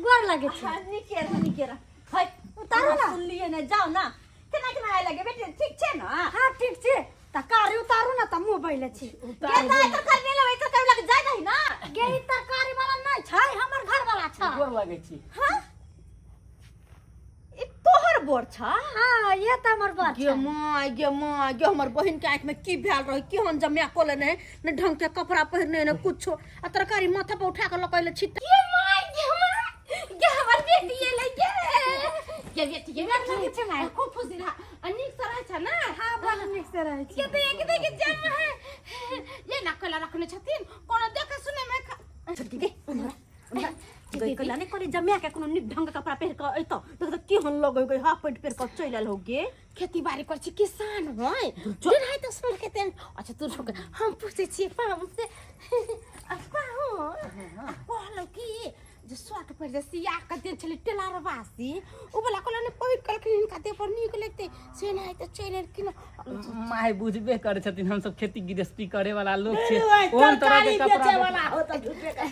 गोर लगै छी हाँ, नीके रह नीके रह है उतारू ना। सुनलियै ने जाओ ना केना केना आए लगे बेटी ठीक छै ना हाँ ठीक छै त कारी उतारू ना त मुँह बैले छी के दाइ तरकारी नहीं लेबै तरकारी लगे जाय दही ना गे ई तरकारी वाला नहीं छै हमर घर वाला छै गोर लगै छी हाँ ई तोहर बोर छ हाँ ये त हमर बात गे छै माय गे माय गे हमर बहिन के आँखि में की भेल रहे केहन जमिया को लेने ने ढंग के कपड़ा पहिरने ने कुछो आ तरकारी माथा पर उठा के लकैले छी गे माय गे माय गे हमर बेटी एलै गे गे बेटी गे बेटी छै माय। खूब खुश रह आ नीक से रहै छ ना हाँ बड़ नीक से रहै छी के देख देख जम है ये ना कोला रखने छथिन कोनो देखे सुने में छोटकी गे उन्हरा उन्हरा गई कला ने कहली जमिया के कोनो नीक ढंग के कपड़ा पहिर के अइतो देख त केहन लगै गई हाफ पैंट पहिर के चलि आयल हो गे खेती बाड़ी करै छी किसान है दिन है तऽ सुन के तेन अच्छा तू रुक हम पूछै छियै पाहुन से आ पाहुन आ कहलहुँ कि जे शर्ट पहिर जे सिया के देल छलै टेलरवासी ओ वाला कहलहुँ ने पहिर कहलखिन हिनका देह पर नीक लगतै से नहि तऽ चलि एलखिन माय बुझबे करै छथिन हमसब खेती गृहस्थी करे वाला लोग छियै ओहन तरह के तरकारी कपड़ा बेचे वाला हो तऽ झूठे के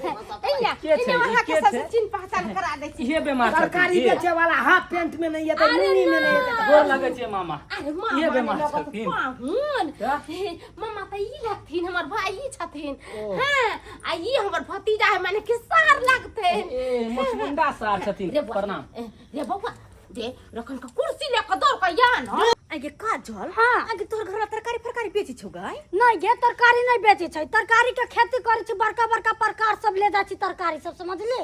एहिना के छै? एहिना ई अहाँके के सबसँ छै? चिन्ह पहचान करा दै छी इहे बेमार छथिन तरकारी की? बेचे वाला हाफ पैंट में नहीं एतै अरे लुंगी में नहीं एतै गोर लगै छै मामा अरे मामा इहे बेमार ने लगत छथिन पाहुन तऽ? मामा तऽ ई लगथिन हमर भाई छथिन हाँ आ ई हमर भतीजा है माने कि सार लगते ए मुचमुंडा सार छथिन रे बौआ, प्रणाम ए, रे बौआ दे रखन के कुर्सी ले के दौड़ के या न आगे काजल हाँ। आगे तोहर घर तरकारी फरकारी बेची छौ गाय नहीं गे तरकारी नहीं बेचै छै तरकारी के खेती करै छी बड़का बड़का प्रकार सब ले जाइ छी तरकारी सब समझली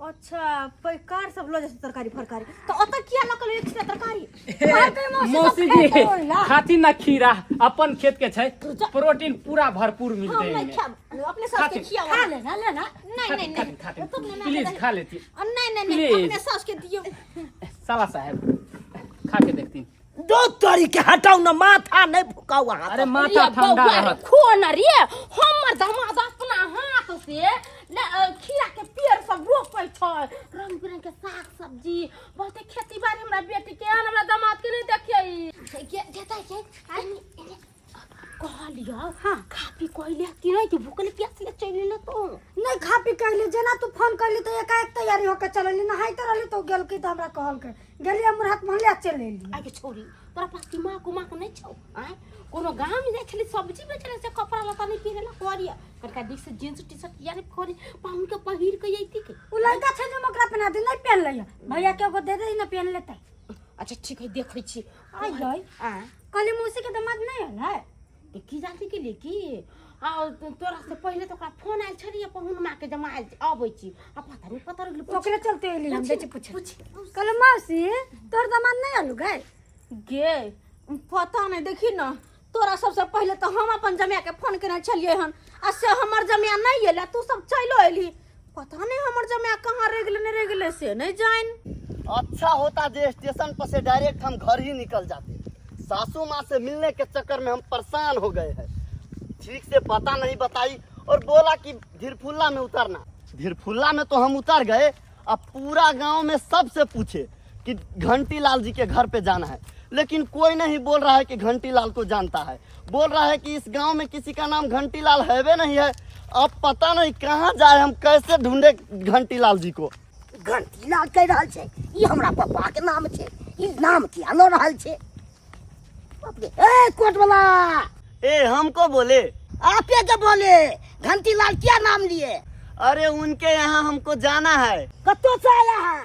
अच्छा पैकार सब लऽ जाइ छै तरकारी फरकारी तऽ ओतऽ किया लऽ के एक तरकारी कहलकै मौसी सब मौसी जी खेत ओहिला। खाथिन ना खीरा अपन खेत के छै प्रोटीन पूरा भरपूर हम मिलते नहीं एहिमे खायब अपने सास के खाथिन। खियाओ खा लेना लेना नहीं नहीं खाथिन नहीं खाथिन तुम नहीं प्लीज खा लेती नहीं नहीं नहीं प्लीज। अपने सास के दियो साला साहब खा के देखती दो तोरी के हटाउ न माथा नहीं फुकाउ अहाँ अरे माथा ठंडा रहत खो न रे हमर दामाद अपना हाथ से खीरा के पेड़ सब रोपै छै रंग बिरंग के साग सब्जी बहुते खेती बाड़ी हमरा बेटी के हमरा दामाद के नहीं देखिए के जेतै के कहलियो हाँ। खा पी कहले कि नहीं कि भूखले प्यासले चलि एलो तो नहीं खा पी कहली जेना तू फोन करली तो एकाएक तैयारी होके चलली नहाइते रहली तो गेलकी तो हमरा कहलकै गेली हमर हाथ मोहल्ला चलि एली आगे छोरी तोरा पास दिमाग उमाग नहीं छौ आँय कोनो गाँव में जाइ छली सब्जी बेचले से कपड़ा लत्ता नहीं पहिरेला करिया कनिका नीक से जींस टी शर्ट या नहीं करी पाहुन के पहिर के अइती के उ लड़का छै जे हम ओकरा पहना दे नहीं पहन लैया भैया के एगो दे दे ना पहन लेतै अच्छा ठीक है देखै छी आई गई आँय कहली मौसी के दमाद नहीं हलै ते की जानती के लिए की आ तोरा से पहिले तो ओकरा फोन आयल छलियै पाहुन माँ के जमा आयल अबै छी आ पता नहीं पता रह गेलै ओकरे चलते एली हम बेची पूछे कहले मौसी तोर दमाद नहीं आलू गए गे पता नहीं देखी ना तोरा सबसे पहिले तो हम अपन जमिया के फोन केने छलियै हन आ से हमर जमिया नहीं एलै तू सब चलो एली पता नहीं हमर जमिया कहाँ रह गेलै नहीं रह गेलै से नहीं जान अच्छा होता जे स्टेशन पर से डायरेक्ट हम घर ही निकल जाते सासू माँ से मिलने के चक्कर में हम परेशान हो गए हैं ठीक से पता नहीं बताई और बोला कि धीरफुल्ला में उतरना धीरफुल्ला में तो हम उतर गए अब पूरा गांव में सबसे पूछे कि घंटी लाल जी के घर पे जाना है लेकिन कोई नहीं बोल रहा है कि घंटी लाल को जानता है बोल रहा है कि इस गांव में किसी का नाम घंटी लाल है भी नहीं है अब पता नहीं कहाँ जाए हम कैसे ढूंढे घंटी लाल जी को घंटी लाल कहि रहल छै ई हमरा पप्पा के नाम छै ई नाम किया लऽ रहल छै बाप रे ए कोट वाला ए हमको बोले आपे के बोले घंटी लाल क्या नाम लिए अरे उनके यहाँ हमको जाना है कतो से आया है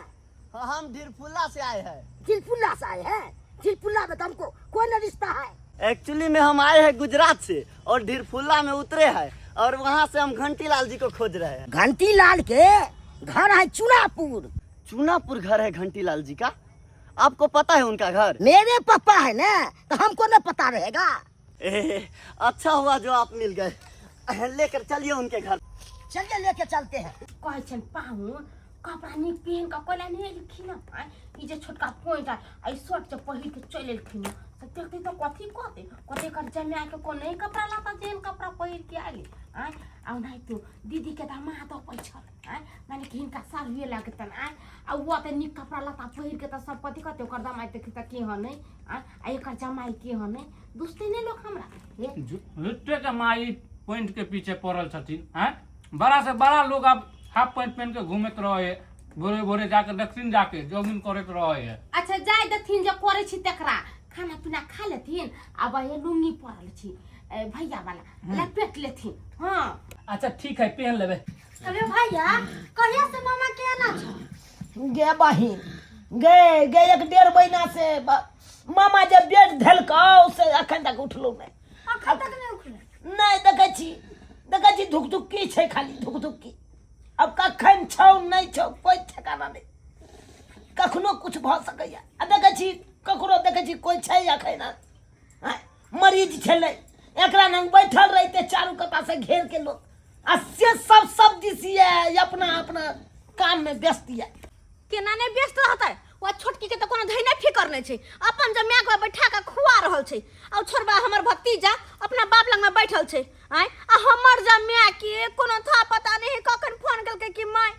हम धीरफुल्ला से आए हैं चिलपुल्ला से आए हैं चिलपुल्ला में तो हमको कोई न रिश्ता है एक्चुअली में हम आए हैं गुजरात से और धीरफुल्ला में उतरे हैं और वहाँ से हम घंटी लाल जी को खोज रहे हैं घंटी लाल के घर है चुनापुर चूनापुर घर है घंटी लाल जी का आपको पता है उनका घर मेरे पापा है ना तो हमको न पता रहेगा ए, अच्छा हुआ जो आप मिल गए लेकर चलिए उनके घर चलिए लेके चलते हैं कहै छनि पाहुन कपड़ा नीक पहिन कऽ कोला नहि एलखिन हँ ई जे छोटका पोइंट आ ई शर्ट जे पहिर के चलि एलखिन हँ से देखते तऽ कथी कहते कहते एकर जमाए के कोन नहीं कपड़ा लाता जेहन कपड़ा पहिर के आयल आँय आ ओनाहितो दीदी के तऽ माँ दऽ छल आँय माने कि हिनका सालुए लगतन आँय आ ओ तऽ नीक कपड़ा लत्ता पहिर के तऽ सब कथी कहते ओकर दमाइ देखी तऽ केहन अइ आँय आ एकर जमाइ केहन अइ दुसतै नहि लोक हमरा हे झुट्टे के माई पैंट के पीछे पड़ल छथिन आँय बड़ा से बड़ा लोग अब हाफ पैंट पहन के घूमैत रहे है भोरे भोरे जाके दक्षिण जाके जॉगिंग करैत रहे है अच्छा जाय देथिन जे करै छी तकरा खाना पीना खा लेथिन आ वही लुंगी पड़ल छी ए, भैया वाला लपेट लेथिन हाँ अच्छा ठीक है पहन लेबै अरे भैया कहिया से मामा के आना छौ गे बहिन गे गे एक डेढ़ महीना से मामा जे बेड धेलकौ से अखन तक उठलो नहि अखन तक नहि उठलै नहि देखै छी देखै छी धुक धुक्की छै खाली धुक धुक्की अब कखन छौ नहि छौ कोइ ठेकाना नहि कखनो कुछ भऽ सकैया आ देखै छी ककरो देखै छी कोइ छै अखन आँय, मरीज छलै एकरा नंग बैठल रहिते चारू कता से घेर के लोग आ से सब सब दिस ये अपना अपना काम में व्यस्त ये केना नहि व्यस्त रहतै ओ छोटकी के तऽ कोनो धैने फिकर नहि छै अपन जमाए के बैठा के खुआ रहल छै आ छोड़बा हमर भतीजा अपना बाप लग में बैठल छै आँय आ हमर जमाए के कोनो था पता नहि कखन फोन केलकै कि माय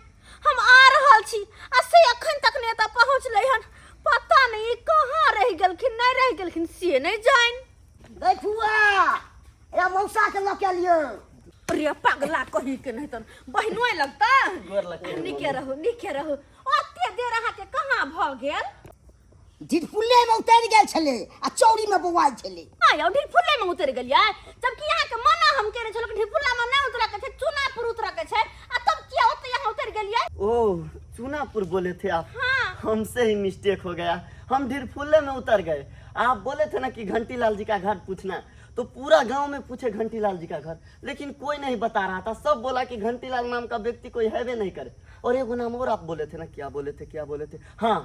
हम आ रहल छी आ से अखन तक नहि एतऽ पहुँचलै हन पता नहि ई कहाँ रहि गेलखिन नहि रहि गेलखिन से नहि जानि देखुआ ए मौसा के लऽ के लियौ अरे पगला कही के नहीं तन बहिनो लगता नीके रहू नीके रहू ओते देर अहाँके कहाँ भऽ गेल ढिठपुल्ले में उतरि गेल छलै आ चौरी में बौआइ छलै आय ढिठपुल्ले में उतरि गेलियै जबकि अहाँके मना हम केने छलहुँ कि ढिठपुल्ला में नहि उतरऽ के छै चूनापुर उतरऽ के छै आ तब किया ओते अहाँ उतरि गेलियै ओ चूनापुर बोले थे आप हाँ। हमसे ही मिस्टेक हो गया हम ढिरफुल्ले में उतर गए आप बोले थे ना कि घंटीलाल जी का घर पूछना तो पूरा गांव में पूछे घंटीलाल जी का घर लेकिन कोई नहीं बता रहा था सब बोला कि घंटीलाल नाम का व्यक्ति कोई हैवे नहीं करे और एगो नाम और आप बोले थे ना क्या बोले थे क्या बोले थे हाँ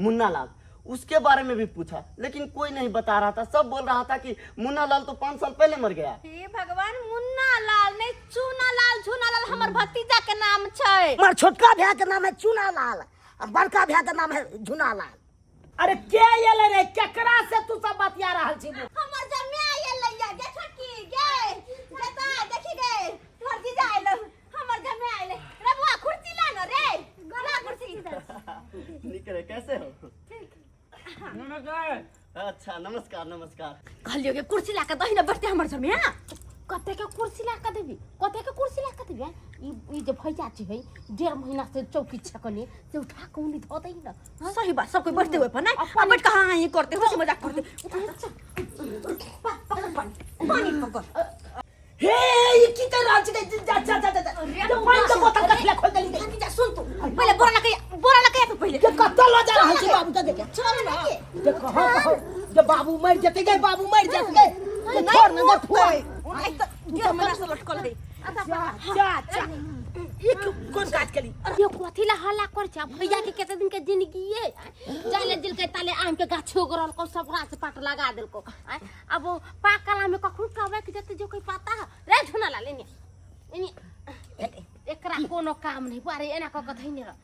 मुन्ना लाल उसके बारे में भी पूछा लेकिन कोई नहीं बता रहा था सब बोल रहा था कि मुन्ना लाल तो 5 साल पहले मर गया हे भगवान मुन्ना लाल नहीं चूना लाल झूना लाल हमर भतीजा के नाम छै हमर छोटका भाय के नाम है चूना लाल आ बड़का भाय के नाम है झुना लाल अरे के एले रे केकरा से तू सब बतिया रहल छी हमर जमे आयल लैया गे छोटकी गे जता देखी गे तोहर जीजा आयल हमर जमे आयल रे बुआ कुर्सी ला न रे ला कुर्सी निकले कैसे हो नमस्कार अच्छा नमस्कार नमस्कार कहलियो के कुर्सी ला के दही न बैठते हमर जमे कते के कुर्सी ला के देबी कते के कुर्सी ला के देबी ई ई जे भैया छै है डेढ़ महीना से चौकी छकने से उठा के उनी धो दही ना सही बात सब कोई बैठते हुए पर ना आ बैठ कहाँ हाँ ये करते हंसी मजाक करते पकड़ पानी पानी पकड़ हे ई की कर रहल छी जा जा जा जा जा पानी के बोतल कथी खोल देली भतीजा सुन तू पहले बोरा लके बोरा लके तू पहले के कतऽ लऽ जा रहल छी बाबू के देख चल ना जे कहो कहो जे बाबू मरि जेतै गे बाबू मरि जेतै गे जे छोड़ ने गे फुआ डेढ़ महीना से लटकल है जा जा जा ई कोन काज केली अरे कथी ला हल्ला कर छै भैया के कते दिन के जिंदगी ये जाले दिल के ताले आम के गाछ उगरल को सब गाछ पाट लगा देलको आय, अब वो पाकल आम में कखनो कबक जेते जो कोई पता है रे झुना ला लेने एने एकरा कोनो काम नहीं अरे एना क के धइने रह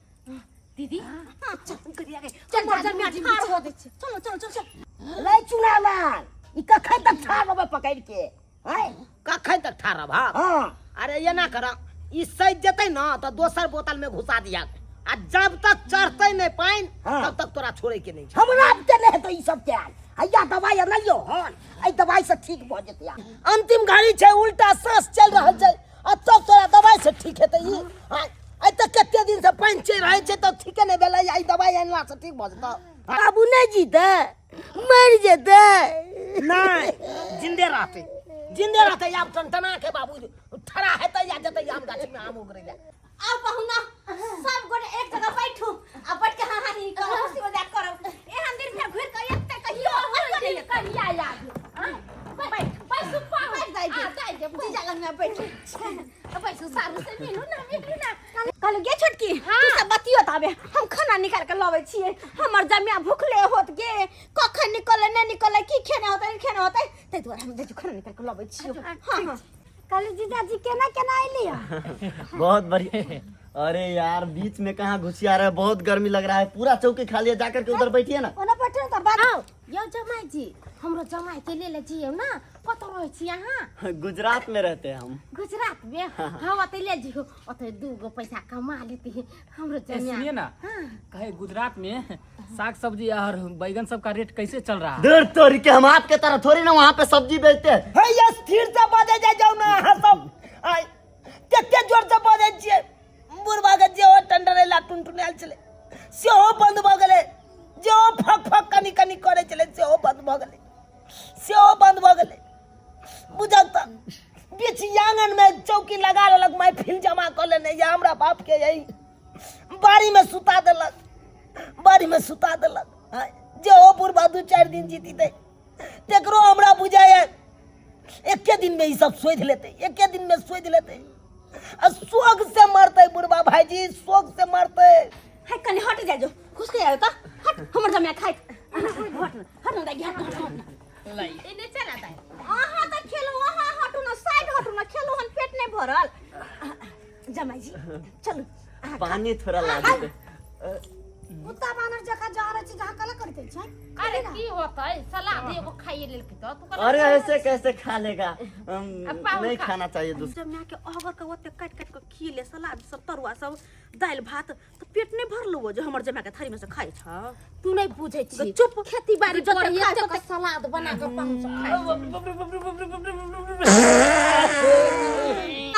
दीदी चल चल चल ठाड़ हो चलो चलो चल चल रे चूना लाल ई कखन तक ठाड़ रहबै पकड़ि के आँय कखन तक ठाढ़ रहब हाँ अरे एना कर ई सजि जेतै ने तऽ दोसर बोतल में घुसा दिया आ जब तक चढ़तै नहि पानि हाँ। तब तक तोरा छोड़े के नहि छै हमरा बुते नहि हेतै ई सब कयल हैया दवाइ अनलियौ हन एहि दवाइ से ठीक भऽ जेतै आब। अंतिम घड़ी छै उल्टा सांस चलि रहल छै आ तब तोरा दवाइ से ठीक हेतै ई हाँ, आइ तक कते दिन से पानि चढ़ि रहल छै तऽ ठीके नहि भेलै आ ई दवाइ अनला से ठीक भऽ जेतौ बाबू नहि जीतै मरि जेतै नहि जिन्दे रहतै जिन्दे रहतै आब टनटना के बाबू ठड़ा हेतै या जेतै आम गाछी में आम उगरै लए आओ पहुना सब गोटे एक जगह बैठू आ बैठ के हाँ हाँ ही करो हंसी मजाक करो एहन दिन फेर घुर के एते कहियो कहियो नहीं कहिया याद बैठ बैसू पाहुन बैठ जाइ आ, जाइ जे जीजा लग में बैठ बैसू सारू से मिलू ना मिलू ना कहलु गे छोटकी तू सब बतियो ताबे हम खाना निकाल के लबै छियै हमर जमिया भूखले होत गे कखन निकले नहि निकले की खेने होतै नहि खेने होतै ताहि दुआरे हम देखियौ खाना निकाल के लबै छियै हाँ हाँ कहली जीजाजी केना केना अयली हँ बहुत बढ़िया अरे यार बीच में कहाँ घुसिया रहा है बहुत गर्मी लग रहा है पूरा चौकी खाली है जाकर के उधर बैठिए ना ओना बैठे तऽ बात यौ जमाई जी, हमरो जमाई के ले ले जियौ ना। कतौ रहै छी अहाँ? गुजरात में रहते हैं हम। गुजरात में? हाँ, ओतै ले जियौ, ओतै 2 गो पैसा कमा लेती हमरो ए, जमाई। सुनिए ना, कहे गुजरात में साग सब्जी और बैगन सब का रेट कैसे चल रहा है? दूर तोरी के, हम आपके तरह थोड़ी ना वहाँ पे सब्जी बेचते हैं। हे ये स्थिर से बजै जाइ जाउ ने अहाँ सब। आइ कते जोर से बजै छियै। बुढ़बा के जे ओ टंडरेला टुनटुनायल छलै सेहो बंद भऽ गेलै। जे ओ फक फक कनि कनि करै छलै सेहो बंद भऽ गेलै, सेहो बंद भऽ गेलै। बुझल तऽ बीच आंगन में चौकी लगा लेलक, महफिल जमा कऽ लेने या हमरा बाप के यही बाड़ी में सुता देलक, बाड़ी में सुता देलक। आँय, जे ओ बुढ़बा 2-4 दिन जीतीतै तकरो हमरा बुझाइए एके दिन में ई सब शोधि लेतै, एके दिन में शोधि लेतै आ शोक से मरतै बुढ़बा भाईजी, शोक से मरतै। है कनी हट जा जो, घुस के आयो त हट, हमर जमिया खाइत हट न, हट न दाइ, हट न, हट न। एने चला दाइ। अहाँ त खेलू, अहाँ हटू न, साइड हटू न, खेलू हन पेट नहीं भरल। जमाई जी चलू अहाँ। पानी थोड़ा ला देते। कुत्ता बानर जकाँ जा रहल छी, जहाँ कला करते छै। अरे की होतै, सलाद एगो खाइए लेलकै तऽ तू कहला। अरे ऐसे कैसे खा लेगा? अब पाहुन नहीं खा। खाना चाहिए दूसरा। जमिया के अगर के ओते काट काट के खिले सलाद सब, तरुआ सब, दालि भात त पेट नहीं भरलो हो जो हमर जमिया के थारी में से खाइ छ। तू नहीं बुझै छी। चुप। खेती बाड़ी जते करे खाइ एते तते- के सलाद बना के पाहुन सब खाइ छै।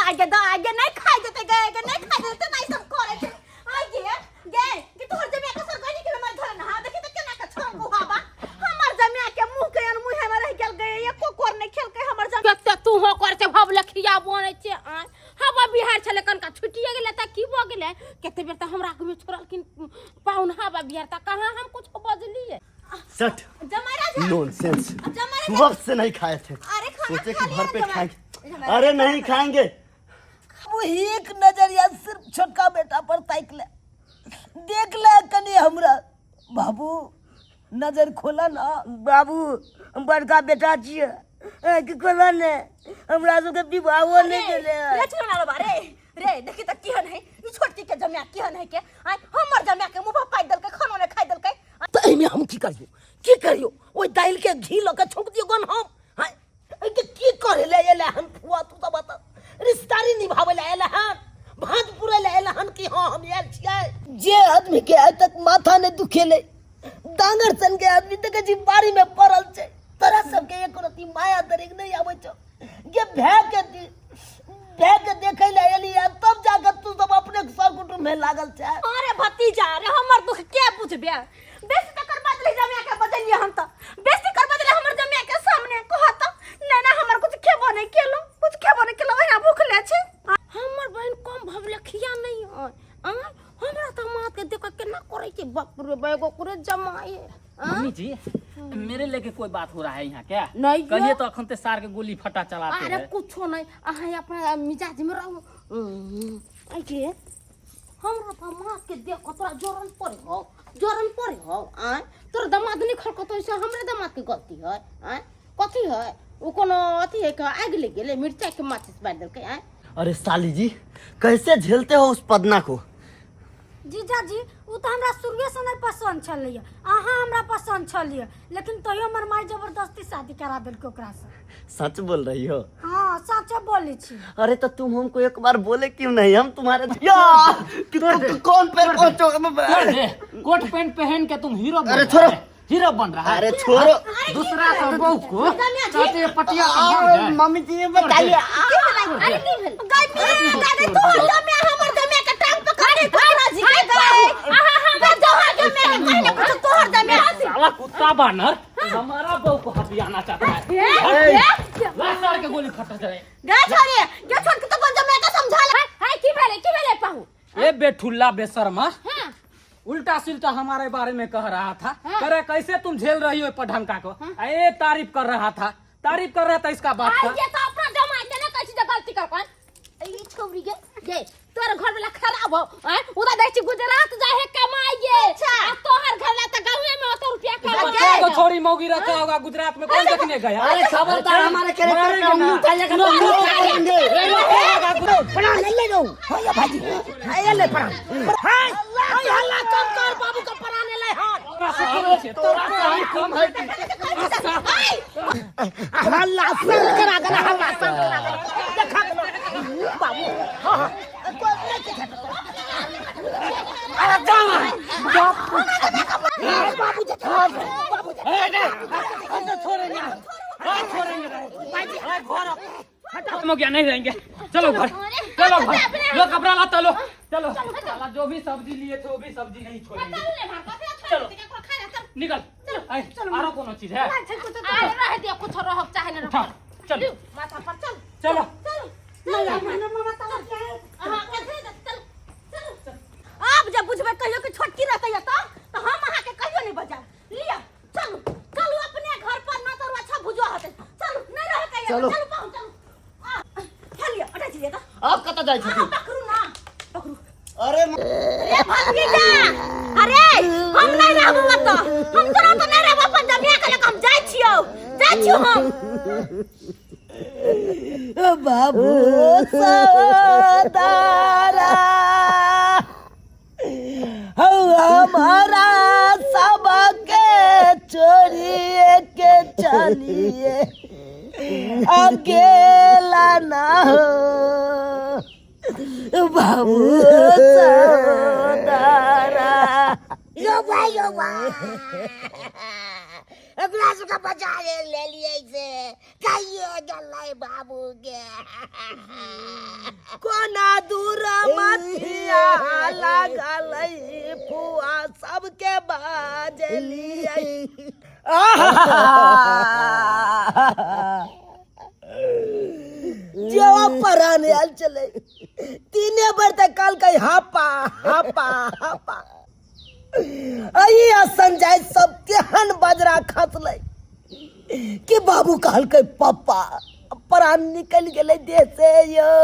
आगे द आगे नहीं खाइ देते गे, गे नहीं खाइ देते, नहीं सब करे छै। आगे गे कि तोहर जमिया के सर गनी के हमर घर ना देखि त केना के छौ गुहाबा हमर जमिया के मुंह के अन मुंह में रह गेल गे, एको कोर नहीं खेलकै हमर जमिया। कते तू हो कर छै भवलखिया बनै छै। आय हवा बिहार छलै कनका छुटिए गेलै तऽ की भऽ गेलै? कते बेर तऽ हमरा आगूमे छोड़लखिन पाहुन हवा बिहार, तऽ कहाँ हम कुछ बजलियै? सट जमाई राजा। नॉनसेंस। जमाई राजा। वक्त से नहीं खाए थे। अरे खाना सोचे खा कि लिया भर पेट जमाई। खाएंगे। जमाई अरे राजा, नहीं खाएंगे। वो एक नजरिया सिर्फ छोटका बेटा पर ताकि ले, देख ले कनी हमरा बाबू, नजर खोला ना बाबू, हम बड़का बेटा छियै, आँखि खोला ने, हमरा सबके विवाहो नहि भेलै। रे छोड़ा रे रे रे, देखी त केहन है ई छोटकी के जमिया, केहन है के आय हमर जमिया के मुंह पर पाइ देलकै, खानो ने खाइ देलकै। तऽ एहिमे हम की करियौ, की करियौ? ओहि दालि के घी लऽ के छौंक दियौ गन हम? हाँ, एहिके की करे ले एलै हन फुआ? तू तऽ बता, रिश्तेदारी निभाबै लए एलै हन, भाँज पुरै लए एलै हन कि? हाँ, हम आयल छियै। जे आदमी के आइ तक माथा नहि दुखेलै, दांगर सन के आदमी देखै छी बाड़ी में पड़ल छै। तोरा सबके एक रति माया दरेग नहि आबै छौ गे? भए के भए के देखै लए एली आ तब जाके तू सब अपने सर कुटुम्ब में लागल छै। अरे भतीजा रे, हमर दुख के बुझबे? बेसी तकर बदले जमिया के बदलिए हम त बेसी कर बदले हमर जमिया के सामने कहत नहीं ना, हमर कुछ खेबो नहीं केलो, कुछ खेबो नहीं केलो, ओहिना भूखले छै। हमर बहिन कम भवलखिया नहीं है। आय हमरा तऽ माथ के देख के केना करै छै, बाप रे बा, एगो करे जमाए। मम्मी जी, मेरे लेके कोई बात हो रहा है यहाँ क्या? नहीं। कहिए तो अखन ते सार के गोली फटा चलाते अरे हैं। कुछो नहीं, अहाँ अपना मिजाज में रहू। आई के हमरा तऽ माथ के देख के तोरा जरन पड़े हो, जरन पड़े हो। आय तोरा दमाद नहीं खड़कतो से हमरे दमाद के गलती है? आय कथी है? ओ कोनो अथी है के आगि लग गेलै, मिरचाई के माचिस मारि देलकै? आय अरे साली जी, कैसे झेलते हो उस पदना को? जीजाजी, ओ तऽ हमरा शुरुएसँ नहि पसन्द छलैए, अहाँ हमरा पसन्द छलियै, लेकिन तैयो हमर माय जबरदस्ती शादी करा देलकै ओकरासँ। सच बोल रही हो? हाँ, सचे बोलै छी। अरे तो तुम हमको एक बार बोले क्यों नहीं? हम तुम्हारे या कि तुम कौन पैर पहुंचो? छोड़ दे, कोट पैंट पहन के तुम हीरो बन अरे रहा छोड़ो। है। हीरो बन रहा है। अरे छोड़ो। दूसरा का बहू को चाहते हैं पटिया पर भाग जाए। मम्मी जी बताइए। अरे की भेल? गाय मेरे गाय, तोहर जमिया हमर जमिया के टांग पकड़ के तोहरा जी के गाय, आहा हमर तोहर जमिया के कहने कुछ तोहर जमिया। साला कुत्ता बानर हमारा बहू को हथियाना चाहता है। ला सार के गोली फटा जाए। गाय छोड़े गे, छोड़ के तो अपन जमिया के समझा ले। हाय की भेलै, की भेलै पाहु? ए बेठुल्ला बेशर्मा, हाँ। उल्टा सिल्टा हमारे बारे में कह रहा था। हाँ। करे कैसे तुम झेल रही हो पढ़ंका को? ए तारीफ कर रहा था, तारीफ कर रहा था इसका बाप आई का। ये तो अपना जमाई के ना कैसी जे गलती कर पान ई छोरी के गे, तोर घर वाला खराब हो। आय उदा देखै छी गुजरात जाय है कमाइए। अच्छा। आ तोहर घर वाला त गांवे में ओते रुपया कमा। बच्चे को छोड़ी मौगी रखा होगा गुजरात में, कौन देखने गया? अरे खबरदार, हमारे कैरेक्टर पे उंगली उठाइएगा तो मुंह काटेंगे। प्रणाम ले ले रो हो या भाजी हाय ले प्रणाम, हाय हाय हल्ला कम कर, बाबू का प्राण ले। हां। छै तोरा से हम कम है की? हल्ला शांत करा देला, हल्ला शांत करा देला। देखा गेलो बाबू। हाँ हाँ, कोई नहीं के खेत। अरे जाओ बाप। बाबू जे बाबू जे हम तो छोड़ेंगे, हाँ छोड़ेंगे भाई घर। खत्म हो गया, नहीं रहेंगे। चलो घर, चलो घर। लो कपड़ा लाता लो, चलो। साला जो भी सब्जी लिए थे वो भी सब्जी नहीं छोड़ेंगे। चलो निकल। आरो कोनो चीज है? आरे रह दिया, कुछ रह चाहे न। उठा, चलो। माथा पर चल। चलो। अहाँ के दे दे, चल चल। आब जब बुझबै कहियो कि छोटकी रहतै एतऽ तऽ हम अहाँके कहियो नहि बजायब। लिअ, चलू चलू अपने घर पर न तोर अच्छा भुजो होतै। चलू, नहि रहै कहियो। चलू। चलू पाहुन, चलू। आ, हे लिअ, अटैच लिअ तऽ। आप कतऽ जाइ अहाँ छथिन? पकड़ू ना, पकड़ू। अरे रे भतीजा, अरे हम नहि रहबो ओतऽ, हम तोरा तऽ नहि रहबो। अपन जमिया के लऽ कऽ हम जाइ छियौ, जाइ छियौ हम। बाबू सदारा हौ, हमारा सबके चोरिए के चलिए अकेला ना हो बाबू सदारा। यो भाई, यो भाई, एकरा सबके बजा लेलियै से कहिए गेलै बाबू के। कोना दूर मथिया लागल फुआ सबके बाजलियै। जेवा परान आयल छलै, तीने बेर तऽ कहलकै हापा हापा हापा। अही असन जाय सब केहन बजरा खसलै कि बाबू कहलकै पप्पा, प्राण निकलि गेलै देह से यौ।